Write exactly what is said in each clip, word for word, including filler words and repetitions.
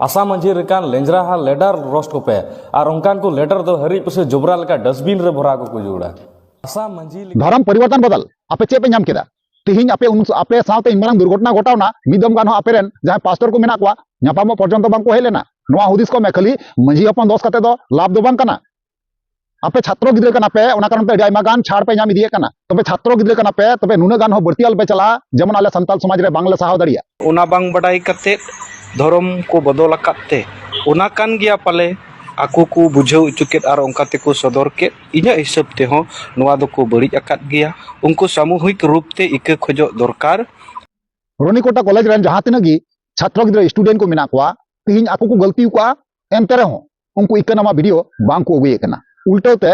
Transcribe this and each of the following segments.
ᱟᱥᱟ ᱢᱟᱹᱡᱷᱤ ᱞᱮᱠᱟᱱ ᱞᱮᱸᱡᱽᱨᱟ ᱦᱟ ᱞᱮᱰᱟᱨ ᱨᱳᱥᱴ ᱠᱚᱯᱮ, ᱟᱨ ᱚᱱᱠᱟᱱ ᱠᱚ ᱞᱮᱰᱟᱨ ᱫᱚ ᱦᱟᱹᱨᱤᱡ ᱯᱮᱥᱮ ᱡᱚᱵᱽᱨᱟ ᱞᱮᱠᱟ ᱰᱟᱥᱴᱵᱤᱱ ᱨᱮ ᱵᱷᱚᱨᱟᱣ ᱠᱚᱠᱚ ᱡᱩᱲᱟ᱾ ᱟᱥᱟ ᱢᱟᱹᱡᱷᱤ ᱞᱮᱠᱟ ᱫᱷᱚᱨᱚᱢ ᱯᱚᱨᱤᱵᱚᱨᱛᱚᱱ ᱵᱚᱫᱚᱞ, ᱟᱯᱮ ᱪᱮᱫ ᱯᱮ ᱧᱟᱢ ᱠᱮᱫᱟ? ᱛᱤᱦᱤᱧ ᱟᱯᱮ ᱩᱱ, ᱟᱯᱮ ᱥᱟᱶᱛᱮ ᱤᱱ ᱢᱟᱨᱟᱝ ᱫᱩᱨᱜᱷᱚᱴᱚᱱᱟ ᱜᱷᱚᱴᱟᱣᱱᱟ, ᱢᱤᱫ ᱫᱚᱢ ᱜᱟᱱ ᱦᱚᱸ ᱟᱯᱮ ᱨᱮᱱ ᱡᱟᱦᱟᱸᱭ ᱯᱟᱥᱴᱚᱨ ᱠᱚ ᱢᱮᱱᱟᱜ ᱠᱚᱣᱟ, ᱧᱟᱯᱟᱢᱚᱜ ᱯᱚᱨᱡᱚᱱᱛᱚ ᱵᱟᱝ ᱠᱚ ᱦᱮᱡ ᱞᱮᱱᱟ᱾ ᱱᱚᱣᱟ ᱦᱩᱫᱤᱥ ᱠᱚ ᱢᱮ, ᱠᱷᱟᱹᱞᱤ ᱢᱟᱹᱡᱷᱤ ᱦᱚᱯᱚᱱ ᱫᱚᱥ ᱠᱟᱛᱮ ᱫᱚ ᱞᱟᱵᱷ ᱫᱚ ᱵᱟᱝ ᱠᱟᱱᱟ᱾ ᱟᱯᱮ ᱪᱷᱟᱛᱨᱚ ᱜᱤᱫᱽᱨᱟᱹ ᱠᱟᱱᱟ ᱯᱮ, ᱚᱱᱟ ᱠᱟᱨᱚᱱ ᱛᱮ ᱟᱹᱰᱤ ᱟᱭᱢᱟ ᱜᱟᱱ ᱪᱷᱟᱲ ᱯᱮ ᱧᱟᱢ ᱤᱫᱤᱭᱮᱫ ᱠᱟᱱᱟ᱾ ᱛᱚᱵᱮ ᱪᱷᱟᱛᱨᱚ ᱜᱤᱫᱽᱨᱟᱹ ᱠᱟᱱᱟ ᱯᱮ, ᱛᱚᱵᱮ ᱱᱩᱱᱟᱹᱜ ᱜᱟᱱ ᱦᱚᱸ ᱵᱟᱹᱲᱛᱤ ᱟᱞᱚ ᱯᱮ ᱪᱟᱞᱟᱜᱼᱟ, ᱡᱮᱢᱚᱱ ᱟᱞᱮ ᱥᱟᱱᱛᱟᱞ ᱥᱚᱢᱟᱡᱽ ᱨᱮ ᱵᱟᱝᱞᱮ ᱥᱟᱦᱟᱣ ᱫᱟᱲᱮᱭᱟᱜ᱾ ᱚᱱᱟ ᱵᱟᱝ ᱵᱟᱰᱟᱭ ᱠᱟᱛᱮ ᱫᱷᱚᱨᱚᱢ ᱠᱚ ᱵᱚᱫᱚᱞ ᱟᱠᱟᱫ ᱛᱮ, ᱚᱱᱟ ᱠᱟᱱ ᱜᱮᱭᱟ ᱯᱟᱞᱮ, ᱟᱠᱚ ᱠᱚ ᱵᱩᱡᱷᱟᱹᱣ ᱦᱚᱪᱚ ᱠᱮᱫ ᱟᱨ ᱚᱱᱠᱟ ᱛᱮᱠᱚ ᱥᱚᱫᱚᱨ ᱠᱮᱫ᱾ ᱤᱧᱟᱹᱜ ᱦᱤᱥᱟᱹᱵ ᱛᱮᱦᱚᱸ ᱱᱚᱣᱟ ᱫᱚᱠᱚ ᱵᱟᱹᱲᱤᱡ ᱟᱠᱟᱫ ᱜᱮᱭᱟ᱾ ᱩᱱᱠᱩ ᱥᱟᱢᱩᱦᱤᱠ ᱨᱩᱯ ᱛᱮ ᱤᱠᱟᱹ ᱠᱷᱚᱡᱚᱜ ᱫᱚᱨᱠᱟᱨ᱾ ᱨᱚᱱᱤᱠᱳᱴᱟ ᱠᱚᱞᱮᱡᱽ ᱨᱮᱱ ᱡᱟᱦᱟᱸ ᱛᱤᱱᱟᱹᱜ ᱜᱮ ᱪᱷᱟᱛᱨᱚ ᱜᱤᱫᱽᱨᱟᱹ, ᱥᱴᱩᱰᱮᱱᱴ ᱠᱚ ᱢᱮᱱᱟᱜ ᱠᱚᱣᱟ, ᱛᱤᱦᱤᱧ ᱟᱠᱚ ᱠᱚ ᱜᱟᱹᱞᱛᱤ ᱟᱠᱟᱫᱼᱟ, ᱮᱱᱛᱮ ᱨᱮᱦᱚᱸ ᱩᱱᱠᱩ ᱤᱠᱟᱹᱱᱟᱢᱟ ᱵᱷᱤᱰᱤᱭᱳ ᱵᱟᱝ ᱠᱚ ᱟᱹᱜᱩᱭᱮᱫ ᱠᱟᱱᱟ᱾ ᱩᱞᱴᱟᱹᱣ ᱛᱮ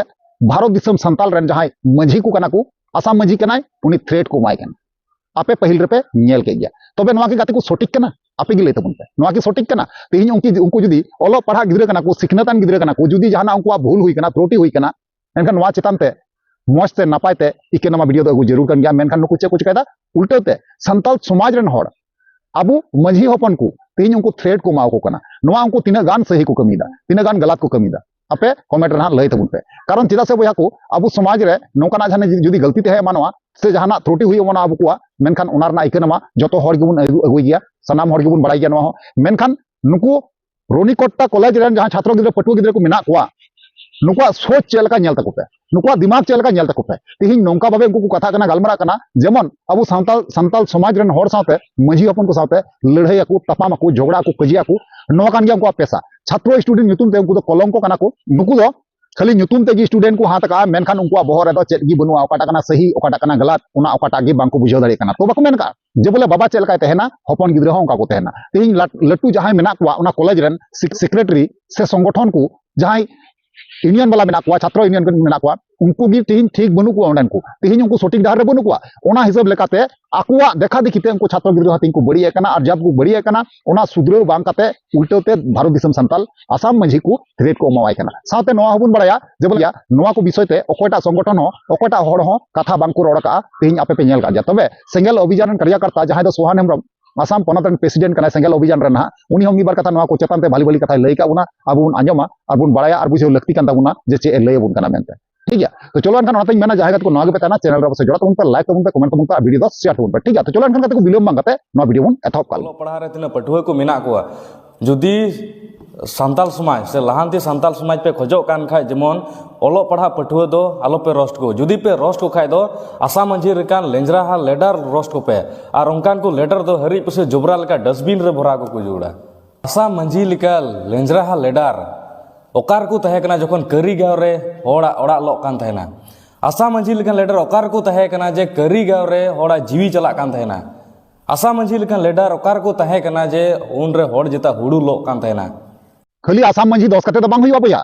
ᱵᱷᱟᱨᱚᱛ ᱫᱤᱥᱚᱢ ᱥᱟᱱᱛᱟᱞ ᱨᱮᱱ ᱡᱟᱦᱟᱸᱭ ᱢᱟᱹᱡᱷᱤ ᱠᱚ ᱠᱟᱱᱟ ᱠᱚ, ᱟᱥᱟᱢ ᱢᱟᱹᱡᱷᱤ ᱠᱟᱱᱟᱭ, ᱩᱱᱤ ᱛᱷᱨᱮᱴ ᱠᱚ ᱮᱢᱟᱭ ᱠᱟᱱᱟ᱾ ᱟᱯᱮ ᱯᱟᱹᱦᱤᱞ ᱨᱮᱯᱮ ᱧᱮᱞ ᱠᱮᱫ ᱜᱮᱭᱟ᱾ ᱛᱚᱵᱮ ᱱᱚᱣᱟ ᱠᱤ ᱜᱟᱛᱮ ᱠᱚ ᱥᱚᱴᱷᱤᱠ ᱠᱟᱱᱟ? ᱟᱯᱮ ᱜᱮ ᱞᱟᱹᱭ ᱛᱟᱵᱚᱱ ᱯᱮ, ᱱᱚᱣᱟ ᱠᱤ ᱥᱚᱴᱷᱤᱠ ᱠᱟᱱᱟ? ᱛᱤᱦᱤᱧ ᱩᱱᱠᱤ-, ᱩᱱᱠᱩ ᱡᱩᱫᱤ ᱚᱞᱚᱜ ᱯᱟᱲᱦᱟᱜ ᱜᱤᱫᱽᱨᱟᱹ ᱠᱟᱱᱟ ᱠᱚ, ᱥᱤᱠᱷᱱᱟᱹᱛᱟᱱ ᱜᱤᱫᱽᱨᱟᱹ ᱠᱟᱱᱟ ᱠᱚ, ᱡᱩᱫᱤ ᱡᱟᱦᱟᱱᱟᱜ ᱩᱱᱠᱩᱣᱟᱜ ᱵᱷᱩᱞ ᱦᱩᱭ ᱠᱟᱱᱟ, ᱛᱨᱩᱴᱤ ᱦᱩᱭ ᱠᱟᱱᱟ, ᱮᱱᱠᱷᱟᱱ ᱱᱚᱣᱟ ᱪᱮᱛᱟᱱ ᱛᱮ ᱢᱚᱸᱡᱽ ᱛᱮ ᱱᱟᱯᱟᱭ ᱛᱮ ᱤᱠᱟᱹᱱᱟᱢᱟ ᱵᱷᱤᱰᱤᱭᱳ ᱫᱚ ᱟᱹᱜᱩ ᱡᱟᱹᱨᱩᱲ ᱠᱟᱱ ᱜᱮᱭᱟ᱾ ᱢᱮᱱᱠᱷᱟᱱ ᱱᱩᱠᱩ ᱪᱮᱫ ᱠᱚ ᱪᱤᱠᱟᱹᱭᱮᱫᱟ? ᱩᱞᱴᱟᱹ ᱛᱮ ᱥᱟᱱᱛᱟᱞ ᱥᱚᱢᱟᱡᱽ ᱨᱮᱱ ᱦᱚᱲ, ᱟᱵᱚ ᱢᱟᱹᱡᱷᱤ ᱦᱚᱯᱚᱱ ᱠᱚ ᱛᱮᱦᱮᱧ ᱩᱱᱠᱩ ᱛᱷᱨᱮᱴ ᱠᱚ ᱮᱢᱟ ᱠᱚ ᱠᱟᱱᱟ᱾ ᱱᱚᱣᱟ ᱩᱱᱠᱩ ᱛᱤᱱᱟᱹᱜ ᱜᱟᱱ ᱥᱟᱹᱦᱤ ᱠᱚ ᱠᱟᱹᱢᱤᱭᱮᱫᱟ, ᱛᱤᱱᱟᱹᱜ ᱜᱟᱱ ᱜᱟᱞᱟᱛ ᱠᱚ ᱠᱟᱹᱢᱤᱭᱮᱫᱟ? ᱟᱯᱮ ᱠᱚᱢᱮᱱᱴ ᱨᱮ ᱱᱟᱦᱟᱜ ᱞᱟᱹᱭ ᱛᱟᱵᱚᱱ ᱯᱮ᱾ ᱠᱟᱨᱚᱱ ᱪᱮᱫᱟᱜ ᱥᱮ ᱵᱚᱭᱦᱟ ᱠᱚ, ᱟᱵᱚ ᱥᱚᱢᱟᱡᱽ ᱨᱮ ᱱᱚᱝᱠᱟᱱᱟᱜ ᱡᱟᱦᱟᱱᱟᱜ ᱡᱩᱫᱤ ᱜᱟᱹᱞᱛᱤ ᱛᱟᱦᱮᱸ ᱮᱢᱟᱱᱚᱜᱼᱟ ᱥᱮ ᱡᱟᱦᱟᱱᱟᱜ ᱛᱨᱩᱴᱤ ᱦᱩᱭ ᱮᱢᱟᱱᱚᱜᱼᱟ ᱟᱵᱚ ᱠᱚᱣᱟᱜ, ᱢᱮᱱᱠᱷᱟᱱ ᱚᱱᱟ ᱨᱮᱱᱟᱜ ᱤᱠᱟᱹᱱᱟᱢᱟ ᱡᱚᱛᱚ ᱦᱚᱲ ᱜᱮᱵᱚᱱ ᱟᱹᱜᱩ-, ᱟᱹᱜᱩᱭ ᱜᱮᱭᱟ, ᱥᱟᱱᱟᱢ ᱦᱚᱲ ᱜᱮᱵᱚᱱ ᱵᱟᱲᱟᱭ ᱜᱮᱭᱟ ᱱᱚᱣᱟ ᱦᱚᱸ᱾ ᱢᱮᱱᱠᱷᱟᱱ ᱱᱩᱠᱩ ᱨᱚᱱᱤᱠᱚᱴᱴᱟ ᱠᱚᱞᱮᱡᱽ ᱨᱮᱱ ᱡᱟᱦᱟᱸ ᱪᱷᱟᱛᱨᱚ ᱜᱤᱫᱽᱨᱟᱹ, ᱯᱟᱹᱴᱷᱩᱣᱟᱹ ᱜᱤᱫᱽᱨᱟᱹ ᱠᱚ ᱢᱮᱱᱟᱜ ᱠᱚᱣᱟ, ᱱᱩᱠᱩᱣᱟᱜ ᱥᱳᱪ ᱪᱮᱫ ᱞᱮᱠᱟ ᱧᱮᱞ ᱛᱟᱠᱚ ᱯᱮ, ᱱᱩᱠᱩᱣᱟᱜ ᱫᱤᱢᱟᱜᱽ ᱪᱮᱫ ᱞᱮᱠᱟ ᱧᱮᱞ ᱛᱟᱠᱚ ᱯᱮ᱾ ᱛᱤᱦᱤᱧ ᱱᱚᱝᱠᱟ ᱵᱷᱟᱵᱮ ᱩᱱᱠᱩ ᱠᱚ ᱠᱟᱛᱷᱟᱜ ᱠᱟᱱᱟ, ᱜᱟᱞᱢᱟᱨᱟᱜ ᱠᱟᱱᱟ, ᱡᱮᱢᱚᱱ ᱟᱵᱚ ᱥᱟᱱᱛᱟᱞ, ᱥᱟᱱᱛᱟᱞ ᱥᱚᱢᱟᱡᱽ ᱨᱮᱱ ᱦᱚᱲ ᱥᱟᱶᱛᱮ ᱢᱟᱹᱡᱷᱤ ᱦᱚᱯᱚᱱ ᱠᱚ ᱥᱟᱶᱛᱮ ᱞᱟᱹᱲᱦᱟᱹᱭ ᱟᱠᱚ, ᱛᱟᱯᱟᱢ ᱟᱠᱚ, ᱡᱷᱚᱜᱽᱲᱟ ᱟᱠᱚ, ᱠᱟᱹᱡᱤ ᱟᱠᱚ, ᱱᱚᱣᱟ ᱠᱟᱱ ᱜᱮᱭᱟ ᱩᱱᱠᱩᱣᱟᱜ ᱯᱮᱥᱟ᱾ ᱪᱷᱟᱛᱨᱚ ᱥᱴᱩᱰᱮᱱᱴ ᱧᱩᱛᱩᱢ ᱛᱮ ᱩᱱᱠᱩ ᱫᱚ ᱠᱚᱞᱚᱝᱠᱚ ᱠᱟᱱᱟ ᱠᱚ᱾ ᱱᱩᱠᱩ ᱫᱚ ᱠᱷᱟᱹᱞᱤ ᱧᱩᱛᱩᱢ ᱛᱮᱜᱮ ᱥᱴᱩᱰᱮᱱᱴ ᱠᱚ ᱦᱟᱛ ᱠᱟᱜᱼᱟ, ᱢᱮᱱᱠᱷᱟᱱ ᱩᱱᱠᱩᱣᱟᱜ ᱵᱚᱦᱚᱜ ᱨᱮᱫᱚ ᱪᱮᱫ ᱜᱮ ᱵᱟᱹᱱᱩᱜᱼᱟ, ᱚᱠᱟᱴᱟᱜ ᱠᱟᱱᱟ ᱥᱟᱹᱦᱤ, ᱚᱠᱟᱴᱟᱜ ᱠᱟᱱᱟ ᱜᱟᱞᱟᱛ, ᱚᱱᱟ ᱚᱠᱟᱴᱟᱜ ᱜᱮ ᱵᱟᱝᱠᱚ ᱵᱩᱡᱷᱟᱹᱣ ᱫᱟᱲᱮᱭᱟᱜ ᱠᱟᱱᱟ᱾ ᱛᱚ ᱵᱟᱠᱚ ᱢᱮᱱ ᱠᱟᱜᱼᱟ ᱡᱮ ᱵᱚᱞᱮ ᱵᱟᱵᱟ ᱪᱮᱫ ᱞᱮᱠᱟᱭ ᱛᱟᱦᱮᱱᱟ, ᱦᱚᱯᱚᱱ ᱜᱤᱫᱽᱨᱟᱹ ᱦᱚᱸ ᱚᱱᱠᱟ ᱠᱚ ᱛᱟᱦᱮᱱᱟ᱾ ᱛᱮᱦᱮᱧ ᱞᱟᱴ-, ᱞᱟᱹᱴᱩ ᱡᱟᱦᱟᱸᱭ ᱢᱮᱱᱟᱜ ᱠᱚᱣᱟ ᱚᱱᱟ ᱠᱚᱞᱮᱡᱽ ᱨᱮᱱ ᱥᱮᱠ-, ᱥᱮᱠᱨᱮᱴᱟᱨᱤ ᱥᱮ ᱥᱚᱝᱜᱚᱴᱷᱚᱱ ᱠᱚ, ᱡᱟᱦᱟᱸᱭ ᱤᱭᱩᱱᱤᱭᱚᱱ ᱵᱟᱞᱟ ᱢᱮᱱᱟᱜ ᱠᱚᱣᱟ, ᱪᱷᱟᱛᱨᱚ ᱤᱭᱩᱱᱤᱭᱚᱱ ᱠᱚ ᱢᱮᱱᱟᱜ ᱠᱚᱣᱟ, ᱩᱱᱠᱩ ᱜᱮ ᱛᱮᱦᱮᱧ ᱴᱷᱤᱠ ᱵᱟᱹᱱᱩᱜ ᱠᱚᱣᱟ ᱚᱸᱰᱮᱱ ᱠᱚ᱾ ᱛᱮᱦᱮᱧ ᱩᱱᱠᱩ ᱥᱚᱴᱷᱤᱠ ᱰᱟᱦᱟᱨ ᱨᱮ ᱵᱟᱹᱱᱩᱜ ᱠᱚᱣᱟ᱾ ᱚᱱᱟ ᱦᱤᱥᱟᱹᱵ ᱞᱮᱠᱟᱛᱮ ᱟᱠᱚᱣᱟᱜ ᱫᱮᱠᱷᱟ ᱫᱮᱠᱷᱤ ᱛᱮ ᱩᱱᱠᱩ ᱪᱷᱟᱛᱨᱚ ᱜᱤᱫᱽᱨᱟᱹ ᱦᱚᱸ ᱛᱮᱦᱮᱧ ᱠᱚ ᱵᱟᱹᱲᱤᱡ ᱮ ᱠᱟᱱᱟ, ᱟᱨ ᱡᱟᱵ ᱠᱚ ᱵᱟᱹᱲᱤᱡ ᱮ ᱠᱟᱱᱟ, ᱚᱱᱟ ᱥᱩᱫᱷᱨᱟᱹᱣ ᱵᱟᱝ ᱠᱟᱛᱮ ᱩᱞᱴᱟᱹᱣ ᱛᱮ ᱵᱷᱟᱨᱚᱛ ᱫᱤᱥᱚᱢ ᱥᱟᱱᱛᱟᱞ ᱟᱥᱟᱢ ᱢᱟᱹᱡᱷᱤ ᱠᱚ ᱛᱷᱨᱮᱴ ᱠᱚ ᱮᱢᱟᱣᱟᱭ ᱠᱟᱱᱟ᱾ ᱥᱟᱶᱛᱮ ᱱᱚᱣᱟ ᱦᱚᱸᱵᱚᱱ ᱵᱟᱲᱟᱭᱟ ᱡᱮ ᱵᱚᱞᱮ ᱱᱚᱣᱟ ᱠᱚ ᱵᱤᱥᱚᱭ ᱛᱮ ᱚᱠᱚᱭᱴᱟᱜ ᱥᱚᱝᱜᱚᱴᱷᱚᱱ ᱦᱚᱸ, ᱚᱠᱚᱭᱴᱟᱜ ᱦᱚᱲ ᱦᱚᱸ ᱠᱟᱛᱷᱟ ᱵᱟᱝ ᱠᱚ ᱨᱚᱲ ᱟᱠᱟᱜᱼᱟ᱾ ᱛᱮᱦᱮᱧ ᱟᱯᱮ ᱯᱮ ᱧᱮᱞ ᱠᱟᱜ ᱜᱮᱭᱟ᱾ ᱛᱚᱵᱮ ᱥᱮᱸᱜᱮᱞ ᱚᱵᱷᱤᱡᱟᱱ ᱨᱮᱱ ᱠᱟᱨᱭᱟᱠᱚᱨᱛᱟ ᱡᱟᱦᱟᱸᱭ ᱫᱚ ᱥᱳᱦᱟᱱ ᱦᱮᱢᱵᱨᱚᱢ, ᱟᱥᱟᱢ ᱯᱚᱱᱚᱛ ᱨᱮᱱ ᱯᱨᱮᱥᱤᱰᱮᱱᱴ ᱠᱟᱱᱟᱭ ᱥᱮᱸᱜᱮᱞ ᱚᱵᱷᱤᱡᱟᱱ ᱨᱮᱱ ᱱᱟᱦᱟᱜ, ᱩᱱᱤ ᱦᱚᱸ ᱢᱤᱫ ᱵᱟᱨ ᱠᱟᱛᱷᱟ ᱱᱚᱣᱟ ᱠᱚ ᱪᱮᱛᱟᱱ ᱛᱮ ᱵᱷᱟᱞᱤ ᱵᱷᱟᱞᱤ ᱠᱟᱛᱷᱟᱭ ᱞᱟᱹᱭ ᱠᱟᱜ ᱵᱚᱱᱟ, ᱟᱵᱚ ᱵᱚᱱ ᱟᱸᱡᱚᱢᱟ ᱟᱨ ᱵᱚᱱ ᱵᱟᱲᱟᱭᱟ ᱟᱨ ᱵᱩᱡᱷᱟᱹᱣ ᱞᱟᱹᱠᱛᱤ ᱠᱟᱱ ᱛᱟᱵᱚᱱᱟ ᱡᱮ ᱪᱮᱫ ᱮ ᱞᱟᱹᱭ ᱟᱵᱚᱱ ᱠᱟᱱᱟ ᱢᱮᱱᱛᱮ᱾ ᱴᱷᱤᱠ ᱜᱮᱭᱟ, ᱛᱚ ᱪᱚᱞᱚ ᱮᱱᱠᱷᱟᱱ ᱚᱱᱟᱛᱮᱧ ᱢᱮᱱᱟ, ᱡᱟᱦᱟᱸᱭ ᱜᱟᱛᱮ ᱠᱚ ᱱᱚᱣᱟ ᱜᱮᱯᱮ ᱛᱟᱦᱮᱱᱟ, ᱪᱮᱱᱮᱞ ᱨᱮ ᱚᱵᱚᱥᱥᱳᱭ ᱡᱚᱲᱟᱣ ᱛᱟᱵᱚᱱ ᱯᱮ, ᱞᱟᱭᱤᱠ ᱛᱟᱵᱚᱱ ᱯᱮ, ᱠᱚᱢᱮᱱᱴ ᱛᱟᱵᱚᱱ ᱯᱮ, ᱟᱨ ᱵᱷᱤᱰᱤᱭᱳ ᱫᱚ ᱥᱮᱭᱟᱨ ᱛᱟᱵᱚᱱ ᱯᱮ᱾ ᱴᱷᱤᱠ ᱜᱮᱭᱟ, ᱛᱚ ᱪᱚᱞᱚ ᱮᱱᱠᱷᱟᱱ ᱜᱟᱛᱮ ᱠᱚ ᱵᱤᱞᱚᱢ ᱵᱟᱝ ᱠᱟᱛᱮ ᱱᱚᱣᱟ ᱵᱷᱤᱰᱤᱭᱳ ᱵᱚᱱ ᱮᱛᱚᱦᱚᱵ ᱠᱟᱜ ᱞᱮᱜᱮ᱾ ᱚᱞᱚᱜ ᱯᱟᱲᱦᱟᱣ ᱨᱮ ᱛᱤᱱᱟᱹᱜ ᱯᱟᱹᱴᱷᱩᱣᱟᱹ ᱠᱚ ᱢᱮᱱᱟᱜ ᱠᱚᱣᱟ, ᱡᱩᱫᱤ ᱥᱟᱱᱛᱟᱞ ᱥᱚᱢᱟᱡᱽ ᱥᱮ ᱞᱟᱦᱟᱱᱛᱤ ᱥᱟᱱᱛᱟᱞ ᱥᱚᱢᱟᱡᱽ ᱯᱮ ᱠᱷᱚᱡᱚᱜ ᱠᱟᱱ ᱠᱷᱟᱡ, ᱡᱮᱢᱚᱱ ᱚᱞᱚᱜ ᱯᱟᱲᱦᱟᱜ ᱯᱟᱹᱴᱷᱩᱣᱟᱹ ᱫᱚ ᱟᱞᱚᱯᱮ ᱨᱳᱥᱴ ᱠᱚ᱾ ᱡᱩᱫᱤ ᱯᱮ ᱨᱳᱥᱴ ᱠᱚ ᱠᱷᱟᱡ ᱫᱚ ᱟᱥᱟ ᱢᱟᱹᱡᱷᱤ ᱞᱮᱠᱟᱱ ᱞᱮᱸᱡᱽᱨᱟ ᱦᱟ ᱞᱮᱰᱟᱨ ᱨᱳᱥᱴ ᱠᱚᱯᱮ, ᱟᱨ ᱚᱱᱠᱟᱱ ᱠᱚ ᱞᱮᱰᱟᱨ ᱫᱚ ᱦᱟᱹᱨᱤᱡ ᱯᱟᱹᱥᱤᱨ ᱡᱚᱵᱽᱨᱟ ᱞᱮᱠᱟ ᱰᱟᱥᱴᱵᱤᱱ ᱨᱮ ᱵᱷᱚᱨᱟᱣ ᱠᱚᱠᱚ ᱡᱟᱹᱨᱩᱲᱟ᱾ ᱟᱥᱟ ᱢᱟᱹᱡᱷᱤ ᱞᱮᱠᱟ ᱞᱮᱸᱡᱽᱨᱟ ᱦᱟ ᱞᱮᱰᱟᱨ ᱚᱠᱟ ᱨᱮᱠᱚ ᱛᱟᱦᱮᱸ ᱠᱟᱱᱟ ᱡᱚᱠᱷᱚᱱ ᱠᱟᱹᱨᱤᱜᱟᱸᱣ ᱨᱮ ᱦᱚᱲᱟᱜ ᱚᱲᱟᱜ ᱞᱚᱜ ᱠᱟᱱ ᱛᱟᱦᱮᱱᱟ? ᱟᱥᱟ ᱢᱟᱹᱡᱷᱤ ᱞᱮᱠᱟᱱ ᱞᱮᱰᱟᱨ ᱚᱠᱟ ᱨᱮᱠᱚ ᱛᱟᱦᱮᱸ ᱠᱟᱱᱟ ᱡᱮ ᱠᱟᱹᱨᱤᱜᱟᱸᱣ ᱨᱮ ᱦᱚᱲᱟᱜ ᱡᱤᱣᱤ ᱪᱟᱞᱟᱜ ᱠᱟᱱ ᱛᱟᱦᱮᱱᱟ? ᱟᱥᱟ ᱢᱟᱹᱡᱷᱤ ᱞᱮᱠᱟᱱ ᱞᱮᱰᱟᱨ ᱚᱠᱟ ᱨᱮᱠᱚ ᱛᱟᱦᱮᱸ ᱠᱟᱱᱟ ᱡᱮ ᱩᱱᱨᱮ ᱦᱚᱲ ᱡᱮᱛᱟ ᱦᱩᱲᱩ ᱞᱚᱜ ᱠᱟᱱ ᱛᱟᱦᱮᱱᱟ? ᱠᱷᱟᱹᱞᱤ ᱟᱥᱟᱢ ᱢᱟᱹᱡᱷᱤ ᱫᱚᱥ ᱠᱟᱛᱮ ᱫᱚ ᱵᱟᱝ ᱦᱩᱭᱩᱜᱼᱟ ᱵᱚᱭᱦᱟ᱾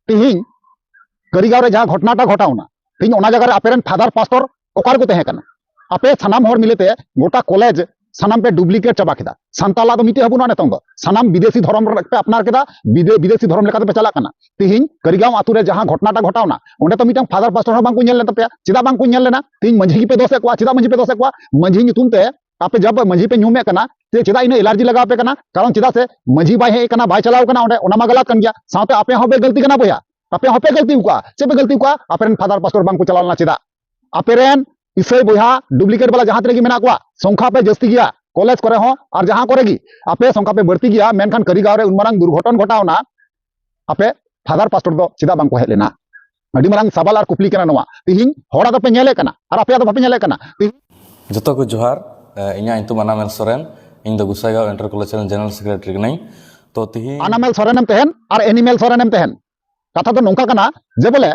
ᱛᱤᱦᱤᱧ ᱠᱟᱹᱨᱤᱜᱟᱸᱣ ᱨᱮ ᱡᱟᱦᱟᱸ ᱜᱷᱚᱴᱱᱟᱴᱟ ᱜᱷᱚᱴᱟᱣᱱᱟ, ᱛᱤᱦᱤᱧ ᱚᱱᱟ ᱡᱟᱭᱜᱟ ᱨᱮ ᱟᱯᱮᱨᱮᱱ ᱯᱷᱟᱫᱟᱨ ᱯᱟᱥᱴᱚᱨ ᱚᱠᱟ ᱨᱮᱠᱚ ᱛᱟᱦᱮᱸ ᱠᱟᱱᱟ? ᱟᱯᱮ ᱥᱟᱱᱟᱢ ᱦᱚᱲ ᱢᱤᱞᱮᱛᱮ ᱜᱚᱴᱟ ᱠᱚᱞᱮᱡᱽ ᱥᱟᱱᱟᱢ ᱯᱮ ᱰᱩᱯᱞᱤᱠᱮᱴ ᱪᱟᱵᱟ ᱠᱮᱫᱟ᱾ ᱥᱟᱱᱛᱟᱞᱟᱜ ᱫᱚ ᱢᱤᱫᱴᱮᱡ ᱦᱚᱸ ᱵᱟᱹᱱᱩᱜᱼᱟ ᱱᱤᱛᱚᱝ ᱫᱚ᱾ ᱥᱟᱱᱟᱢ ᱵᱤᱫᱮᱥᱤ ᱫᱷᱚᱨᱚᱢ ᱨᱮ ᱯᱮ ᱟᱯᱱᱟᱨ ᱠᱮᱫᱟ, ᱵᱤᱫᱮ-, ᱵᱤᱫᱮᱥᱤ ᱫᱷᱚᱨᱚᱢ ᱞᱮᱠᱟᱛᱮ ᱯᱮ ᱪᱟᱞᱟᱜ ᱠᱟᱱᱟ᱾ ᱛᱤᱦᱤᱧ ᱠᱟᱹᱨᱤᱜᱟᱸᱣ ᱟᱛᱩ ᱨᱮ ᱡᱟᱦᱟᱸ ᱜᱷᱚᱴᱱᱟᱴᱟ ᱜᱷᱚᱴᱟᱣᱱᱟ, ᱚᱸᱰᱮ ᱛᱚ ᱢᱤᱫᱴᱟᱝ ᱯᱷᱟᱫᱟᱨ ᱯᱟᱥᱴᱚᱨ ᱦᱚᱸ ᱵᱟᱝᱠᱚ ᱧᱮᱞ ᱞᱮᱱ ᱛᱟᱯᱮᱭᱟ᱾ ᱪᱮᱫᱟᱜ ᱵᱟᱝᱠᱚ ᱧᱮᱞ ᱞᱮᱱᱟ? ᱛᱤᱦᱤᱧ ᱢᱟᱹᱡᱷᱤ ᱜᱮᱯᱮ ᱫᱳᱥᱮᱫ ᱠᱚᱣᱟ᱾ ᱪᱮᱫᱟᱜ ᱢᱟᱹᱡᱷᱤ ᱯᱮ ᱫᱳᱥᱮᱫ ᱠᱚᱣᱟ? ᱢᱟᱹᱡᱷᱤ ᱧᱩᱛᱩᱢ ᱛᱮ ᱟᱯᱮ ᱡᱟᱵ ᱢᱟᱹᱡᱷᱤ ᱯᱮ ᱧᱩᱢᱮᱫ ᱠᱟᱱᱟ, ᱛᱮ ᱪᱮᱫᱟᱜ ᱤᱱᱟᱹ ᱮᱞᱟᱨᱡᱤ ᱞᱟᱜᱟᱣ ᱟᱯᱮ ᱠᱟᱱᱟ? ᱠᱟᱨᱚᱱ ᱪᱮᱫᱟᱜ ᱥᱮ ᱢᱟᱹᱡᱷᱤ ᱵᱟᱭ ᱦᱮᱡ ᱟᱠᱟᱱᱟ, ᱵᱟᱭ ᱪᱟᱞᱟᱣ ᱟᱠᱟᱱᱟ ᱚᱸᱰᱮ, ᱚᱱᱟ ᱢᱟ ᱜᱟᱞᱟᱛ ᱠᱟᱱ ᱜᱮᱭᱟ᱾ ᱥᱟᱶᱛᱮ ᱟᱯᱮ ᱦᱚᱸᱯᱮ ᱜᱟᱹᱞᱛᱤ ᱠᱟᱱᱟ ᱵᱚᱭᱦᱟ, ᱟᱯᱮ ᱦᱚᱸᱯᱮ ᱜᱟᱹᱞᱛᱤ ᱟᱠᱟᱫᱼᱟ᱾ ᱪᱮᱫ ᱯᱮ ᱜᱟᱹᱞᱛᱤ ᱟᱠᱟᱫᱼᱟ? ᱟᱯᱮᱨᱮᱱ ᱯᱷᱟᱫᱟᱨ ᱯᱟᱥᱴᱚᱨ ᱵᱟᱝᱠᱚ ᱪᱟᱞᱟᱣ ᱞᱮᱱᱟ ᱪᱮᱫᱟᱜ? ᱟᱯᱮᱨᱮᱱ ᱤᱥᱟᱹᱭ ᱵᱚᱭᱦᱟ ᱰᱩᱯᱞᱤᱠᱮᱴ ᱵᱟᱞᱟ ᱡᱟᱦᱟᱸ ᱛᱤᱱᱟᱹᱜ ᱜᱮ ᱢᱮᱱᱟᱜ ᱠᱚᱣᱟ, ᱥᱚᱝᱠᱷᱟ ᱯᱮ ᱡᱟᱹᱥᱛᱤ ᱜᱮᱭᱟ᱾ ᱠᱚᱞᱮᱡᱽ ᱠᱚᱨᱮ ᱦᱚᱸ ᱟᱨ ᱡᱟᱦᱟᱸ ᱠᱚᱨᱮ ᱜᱮ ᱟᱯᱮ ᱥᱚᱝᱠᱷᱟ ᱯᱮ ᱵᱟᱹᱲᱛᱤ ᱜᱮᱭᱟ, ᱢᱮᱱᱠᱷᱟᱱ ᱠᱟᱹᱨᱤᱜᱟᱸᱣ ᱨᱮ ᱩᱱ ᱢᱟᱨᱟᱝ ᱫᱩᱨᱜᱷᱚᱴᱚᱱ ᱜᱷᱚᱴᱟᱣᱱᱟ, ᱟᱯᱮ ᱯᱷᱟᱫᱟᱨ ᱯᱟᱥᱴᱚᱨ ᱫᱚ ᱪᱮᱫᱟᱜ ᱵᱟᱝᱠᱚ ᱦᱮᱡ ᱞᱮᱱᱟ? ᱟᱹᱰᱤ ᱢᱟᱨᱟᱝ ᱥᱟᱵᱟᱞ ᱟᱨ ᱠᱩᱠᱞᱤ ᱠᱟᱱᱟ ᱱᱚᱣᱟ᱾ ᱛᱤᱦᱤᱧ ᱦᱚᱲ ᱟᱫᱚ ᱯᱮ ᱧᱮᱞᱮᱫ ᱠᱟᱱᱟ ᱟᱨ ᱟᱯᱮ ᱟᱫᱚ ᱵᱟᱯᱮ ᱧᱮᱞᱮᱫ ᱠᱟᱱᱟ᱾ ᱛᱤᱦᱤᱧ ᱡᱚᱛᱚ ᱠᱚ ᱡᱚᱦᱟᱨ᱾ ᱮ, ᱤᱧᱟᱹᱜ ᱧᱩᱛᱩᱢ ᱟᱱᱟᱢᱮᱞ ᱥᱚᱨᱮᱱ᱾ ᱤᱧ ᱫᱚ ᱜᱩᱥᱟᱭᱜᱟᱸᱣ ᱤᱱᱴᱟᱨ ᱠᱚᱞᱮᱡᱽ ᱨᱮᱱ ᱡᱮᱱᱟᱨᱮᱞ ᱥᱮᱠᱨᱮᱴᱟᱨᱤ ᱠᱟᱹᱱᱟᱹᱧ᱾ ᱛᱚ ᱛᱤᱦᱤᱧ ᱟᱱᱟᱢᱮᱞ ᱥᱚᱨᱮᱱᱮᱢ ᱛᱟᱦᱮᱱ ᱟᱨ ᱮᱱᱤᱢᱮᱞ ᱥᱚᱨᱮᱱᱮᱢ ᱛᱟᱦᱮᱱ, ᱠᱟᱛᱷᱟ ᱫᱚ ᱱᱚᱝᱠᱟ ᱠᱟᱱᱟ ᱡᱮ ᱵᱚᱞᱮ